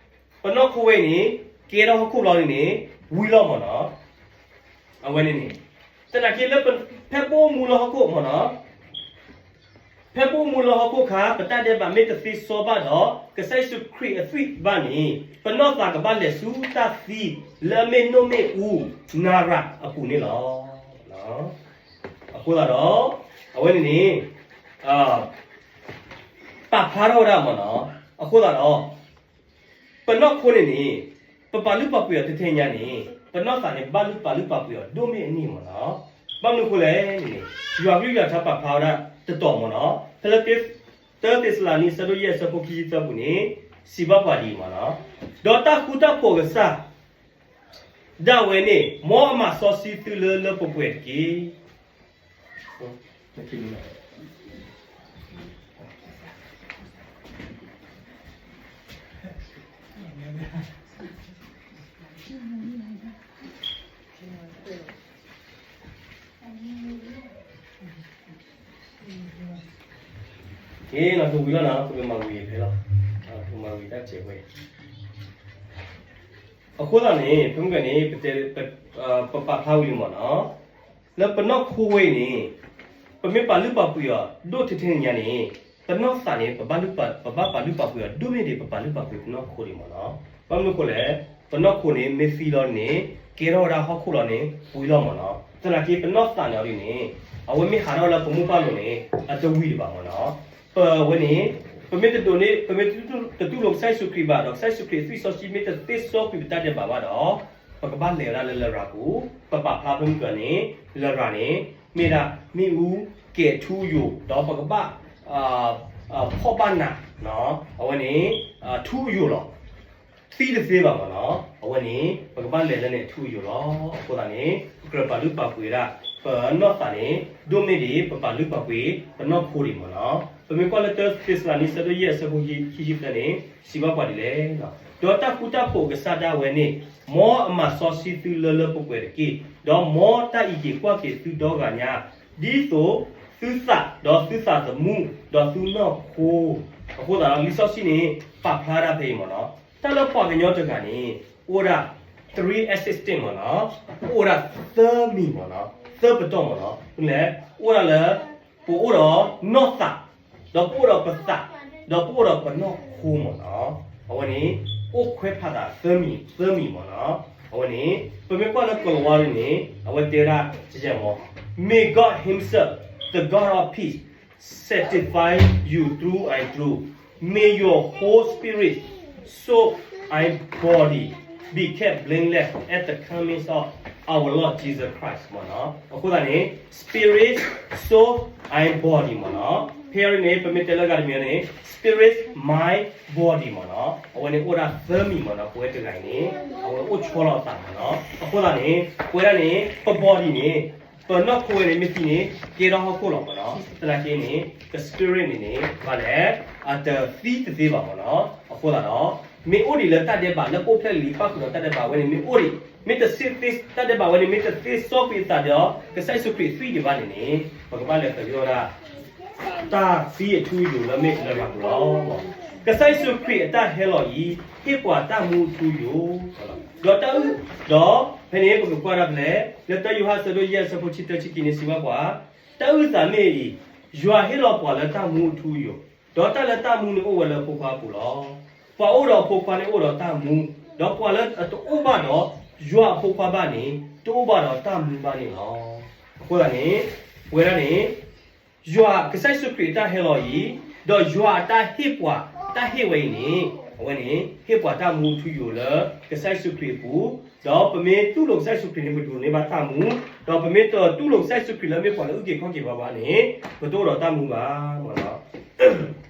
ပနီၢ်ခိဝဲအံၤန့ၣ် ကဲထီၣ်ဟီၣ်ခိၣ်ဘျီန့ၣ်န့ၣ် ဝံၤလီၤမ့ၢ်နီၤ. အဝဲန့ၣ်န့ၣ် သနာ်က့လၢ ဖဲပအိၣ်မူလၢဟီၣ်ခိၣ်မ့ၢ်နီၤ, ဖဲပအိၣ်မူလၢဟီၣ်ခိၣ်ခါ ပတၢ်ဒဲးဘးမ့ၢ်တသ့စီဘၣ်ဒီး ကစၢ်ယ့ၣ်ၡူးခရံာ်အသွံၣ်ဘၣ်န့ၣ် ပနီၢ်သးကဘၣ်လဲၤဆူတၢ်သံလၢအမ့ၢ်နိၣ်မ့ၣ်အူ နၤရၤအပူၤန့ၣ်လီၤ. အဃိသတးဒီး အဝဲန့ၣ်န့ၣ် ပာ်ဖျါထီၣ်ဝဲဒၣ်မ့ၢ်နီၤ, အဃိသတးဒီး ပနီၢ်ခိန့ၣ်န့ၣ် ပပာ်လုၢ်ပာ်ပှ့ၤအီၤထဲထဲညါန့ၣ် ပနီၢ်သးန့ၣ် ဘၣ်လုၢ်ပာ်လုၢ်ပာ်ပှ့ၤအီၤဒိၣ်မ့ၢ်အန့ၣ်မ့ၢ်နီၤ. ဘၣ်မနုၤအဃိလဲၣ်န့ၣ် ယွၤကလုၢ်ယွၤထါပာ်ဖျါဝဲဒၣ်တတီၤမ့ၢ်နီၤ, ဖဲလၢ တၢသ့းစလၤနံ အဆၢဒိၣ်ယဲၢ် အဆၢဖိခံဆံသၢပူၤန့ၣ် စံးဘၣ်ပှၤဒ်အံၤမ့ၢ်နီၤ, ဒီးတၢ်ဃူတၢ်ဖိးအကစၢ် ဒၣ်ဝဲန့ၣ် မ်အမၤစီဆှံသုလၢလၢပှဲၤပှဲၤတက့ၢ်. က့ၤနီၤ တဝံၤလီၤနီၤ ပကမၤဝံၤဖဲလီၤ, ပကမၤဝံၤတၢ်စဲးဝဲ အဃိသတးန့ၣ် ဖဲမုၢ်ဂၤန့ၣ် ပတဲ ပ ပပာ်ဖျါဝံၤလံမ့ၢ်နီၤ, လၢပနီၢ်ခိဝဲအံၤန့ၣ် ပမ့ၢ်ပာ်လုၢ်ပာ်ပှ့ၤအီၤ ဒိၣ်ထဲထဲညါန့ၣ် ပနီၢ်သးန့ၣ် ပဘၣ်လုၢ်ပာ် ပဘၣ်ပာ်လုၢ်ပာ်ပှ့ၤအီၤ ဒိၣ်မ့ၢ်ဒံး ပပာ်လုၢ်ပာ်ပှ့ၤပနီၢ်ခိဒံးမ့ၢ်နီၤ. ဘၣ်မနုၤအဃိလဲၣ်, ပနီၢ်ခိန့ၣ် မ့ၢ်သံလီၤန့ၣ် ကဲထီၣ်ဝဲဒၣ်ဟီၣ်ခိၣ်လီၤန့ၣ် ပှ့ၤလီၤမ့ၢ်နီၤ. သနာ်က့ ပနီၢ်သးန့ၣ်အီၤဒ်န့ၣ် အဝဲမ့ၢ်ဟးထီၣ်လၢပမိၢ်ပၢ်လိၤန့ၣ် အတဝံၤဒံးဘၣ်မ့ၢ်နီၤ. ပဝဲန့ၣ် ပမ့ၢ်တဒိးန့ၢ် ပမ့ၢ်တတူၢ်လိာ်ကစၢ်ယ့ၣ်ၡူးခရံာ်ဘၣ် ဒီးကစၢ်ယ့ၣ်ၡူးခရံာ်သွံၣ်စီဆှံမ့ၢ်တသ့စီကွံာ်ပတၢ်ဒဲးဘးဘၣ်ဒီး ပကဘၣ်လဲၤဝဲဒၣ်လၢလရာ်ပူၤ, ပပာ်ဖျါဖဲမုၢ်ဂၤန့ၣ် လရာ်န့ၣ် မ့ၢ်ဒၣ်မ့ၣ်အူကဲၤထူယိာ် ဒီးပကဘၣ် ဖှီၣ်ဘၣ်နး အဝဲန့ၣ် ထူယိာ်လီၤ. သံတသ့ဘၣ်မ့ၢ်နီၤ, အဝဲန့ၣ် ပကဘၣ်လဲၤလၢန့ၣ်အထူအယိာ်လီၤ. အဃိသတးန့ၣ် ပကြၢးပာ်လုၢ်ပာ်ပှ့ၤဒၣ် ပနီၢ်သးန့ၣ် ဒိၣ်မ့ၢ်ဒံး ပပာ်လုၢ်ပာ်ပှ့ၤ ပနီၢ်ခိဒံးမ့ၢ်နီၤ. ပမ့ၢ်ကွၢ်လၢတၢသ့းစလၤနံ အဆၢဒိၣ်ယဲၢ် အဆၢဖိခံဆံသၢန့ၣ် စံးဘၣ်ပှၤဒ်လဲၣ်, ဒီးတၢ်ဃူတၢ်ဖိးအကစၢ်ဒၣ်ဝဲန့ၣ် မ်အမၤစီဆှံသုလၢလၢပှဲၤပှဲၤတက့ၢ်. ဒီးမ်တၢ်အံးက့ၤကွၢ်က့ၤသုဒီဂၤညါ ဒ်သိးသုသး ဒီးသုသးသမူ ဒီးသုနီၢ်ခိ အဃိသတးဒီး လံာ်စီဆှံန့ၣ် ပာ်ဖျါဒၣ်ဖဲအံၤမ့ၢ်နီၤ, တၢ်လၢပှၤကညီတဂၤန့ၣ် အိၣ်ဒၣ် three assistant မ့ၢ်နီၤ, အိၣ်ဒၣ်သၢမံၤမ့ၢ်နီၤ, သၢပတီၢ်မ့ၢ်နီၤ, မနုၤလဲၣ်, အိၣ်ဒၣ်လၢ ပအိၣ်ဒီးနီၢ်သး, ဒီးပအိၣ်ဒီးပသး, ဒီးပအိၣ်ဒီးပနီၢ်ခိမ့ၢ်နီၤ, အဝဲန့ၣ် အိၣ်ခွဲးဖးသးသၢမံၤ သၢမံၤမ့ၢ်နီၤ, အဝဲန့ၣ် ပမ့ၢ်ကွၢ်လၢကိၤလၤဝါန့ၣ် အဝဲတဲဝဲဒၣ် ကယဲၢ်မ့ၢ် May God himself, the God of peace, sanctify you through and through. May your whole spirit, soul, and body be kept blameless at the coming of our Lord Jesus Christ မ့ၢ်နီၤ. အဃိသတးန့ၣ် spirit, soul, and body မ့ၢ်နီၤ. ဖဲအံၤန့ၣ် ပမ့ၢ်တဲလၢဂၤတမံၤန့ၣ် spirit, mind, body မ့ၢ်နီၤ. အဝဲန့ၣ်အိၣ်ဒၣ်သၢမံၤမ့ၢ်နီၤ ပဝဲတဂၤအံၤန့ၣ် အဝဲအိၣ်ဆီလီၤအသးမ့ၢ်နီၤ. အဃိသတးန့ၣ် ပဝဲဒၣ်န့ၣ် ပ body န့ၣ် ပနီၢ်ခိဝဲန့ၣ် မ့ၢ်သံန့ၣ် ကဲထီၣ်ဟီၣ်ခိၣ်လီၤမ့ၢ်နီၤ. သနာ်က့န့ၣ် ပ spirit န့ၣ်န့ၣ် ဘၣ်လဲၣ် အတသံတသ့ဘၣ်မ့ၢ်နီၤ. အဃိသတးဒီး မ့ၢ်အိၣ်ဒံးလၢတၢ်ဒဲးဘးလၢပအိၣ်ဖျဲၣ်လံ ပၣ်ဃုာ်ဒီးတၢ်ဒဲးဘးဝဲန့ၣ် မ့ၢ်အိၣ်ဒံး မ့ၢ်တသ့ တၢ်ဒဲးဘးဝဲန့ၣ် မ့ၢ်တသ့စီကွံာ်အသးဒီး ကစၢ်ယ့ၣ်ၡူးခရံာ်သွံၣ်ဒံးဘၣ်န့ၣ်န့ၣ် ပကဘၣ်လဲၤသဂၢၢ်ဝဲဒၣ် တၢ်သံအထူအယိာ်လၢမ့ၢ်လရာ်ပူၤလီၤ. ကစၢ်ယ့ၣ်ၡူးခရံာ်အတၢ်ဟဲလီၤအံၤ ဟ့ၣ်ပှၤတၢ်မူအထူအယိာ်, ဒီးတၢ်အုၣ် ဒီးဖဲန့ၣ် ပကကွၢ်ဒၣ်ဖဲလဲၣ် လၢတၢယိၤဟၣ်အဆၢဒိၣ်ယဲၢ်အဆၢဖိခံဆံတၢ ခံဆံခံန့ၣ် စံးဘၣ်ပှၤ, တၢ်အုၣ်သးမ့ၢ်အံၤ, ယွၤဟ့ၣ်လီၤပှၤလၢတၢ်မူအထူအယိာ်, ဒီးတၢ်လၢတၢ်မူန့ၣ်အိၣ်ဝဲလၢအဖိခွါအပူၤလီၤ. ပှၤအိၣ်ဒီးအဖိခွါန့ၣ်အိၣ်ဒီးတၢ်မူ, ဒီးပှၤလၢအတအိၣ်ဘၣ်ဒီးယွၤအဖိခွါဘၣ်န့ၣ် တအိၣ်ဘၣ်ဒီးတၢ်မူဘၣ်န့ၣ်လီၤ. အဃိသတးန့ၣ် ပဝဲဒၣ်န့ၣ် ယွၤကစၢ်ယ့ၣ်ၡူးခရံာ်အတၢ်ဟဲလီၤအံၤ, ဒီးယွၤအတၢ်ဟ့ၣ်ပှၤ တၢ်ဟ့ၣ်ဝဲအံၤန့ၣ် အဝဲန့ၣ် ဟ့ၣ်ပှၤတၢ်မူထူယိာ်လၢကစၢ်ယ့ၣ်ၡူးခရံာ်အပူၤ, ဒီးပမ့ၢ်တူၢ်လိာ်ကစၢ်ယ့ၣ်ၡူးခရံာ်န့ၣ် ပဒိးန့ၢ်ဘၣ်တၢ်မူ, ဒီးပမ့ၢ်တတူၢ်လိာ်ကစၢ်ယ့ၣ်ၡူးခရံာ်လၢမ့ၢ်ပှၤလၢအုၣ်က့ၤခီၣ်က့ၤပှၤဘၣ်န့ၣ် ပတအိၣ်ဒီးတၢ်မူဘၣ်မ့ၢ်နီၤ.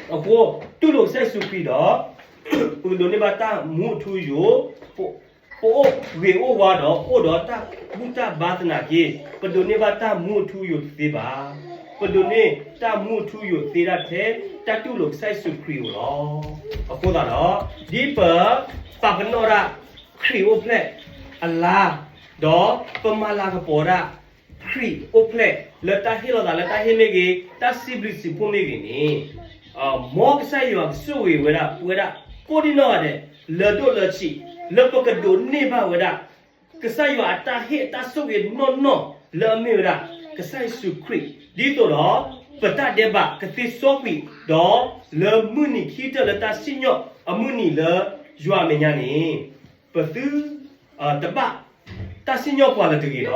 အဃိ တူၢ်လိာ်ကစၢ်ယ့ၣ်ၡူးခရံာ်ဒီး ပကဒိးန့ၢ်ဘၣ်တၢ်မူအထူအယိာ်, ပ ပအိၣ်ဂ့ၤအိၣ်ဝါဒီး အိၣ်ဒီးတၢ်ဘူၣ်တၢ်ဘါသနာ်က့ ပဒိးန့ၢ်ဘၣ်တၢ်မူအထူအယိာ်တသ့ဘၣ်. ပဒိးန့ၢ်တၢ်မူအထူအယိာ်သ့ဒၣ်ထဲ တၢ်တူၢ်လိာ်ကစၢ်ယ့ၣ်ၡူးခရံာ်ဧိၤလီၤ. အဃိသတးဒီး ဒ်ပပာ်ပနီၣ်ဒၣ်ခရံာ်အိၣ်ဖျဲၣ်အလါ, ဒီးပမၤလၤကပီၤဒၣ် ခရံာ်အိၣ်ဖျဲၣ်လၢတၢ်ဟ့ၣ်လီၤသးလၢတၢ်ဟ့ၣ်မ့ၢ်ဂ့ၤ, တၢ်စံးဘျုးစံးဖှိၣ်မ့ၢ်ဂ့ၤန့ၣ်, မ်ကစၢ်ယွၤကဆိၣ်ဂ့ၤဝဲဒၣ် ပဝဲဒၣ်ကိးဒံနီၢ်ဂၤဒဲး လၢာ်ဒိၣ်လၢာ်ဆံး လၢပကဒိးန့ၢ်ဘၣ်ဝဲဒၣ် ကစၢ်ယွၤအတၢ်ဟ့ၣ်အတၢ်ဆိၣ်ဂ့ၤနီၢ်နီၢ် လၢအမ့ၢ်ဝဲဒၣ် ကစၢ်ယ့ၣ်ၡူးခရံာ် ဒ်သိးဒီး ပတၢ်ဒဲးဘးကသ့စီကွံာ် ဒီးလၢမုၢ်နံၤခံကတၢၢ်လၢတၢ်စံၣ်ညီၣ်အမုၢ်နံၤလၢယွၤအမဲာ်ညါန့ၣ် ပသု တဘၣ်တၢ်စံၣ်ညီၣ်ပှၤလၢၤတဂ့ၤဒီး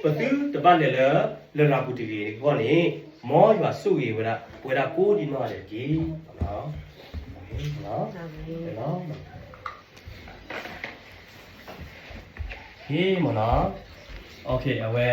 ပသုတဘၣ်လဲၤလၢလရာ်ပူၤတဂ့ၤအဂီၢ်န့ၣ် မ်ယွၤဆိၣ်ဂ့ၤဝဲဒၣ် ပဝဲဒၣ်ကိးဒံနီၢ်ဂၤဒဲးတက့ၢ်. မ့ၢ်နီၤ, အဝဲ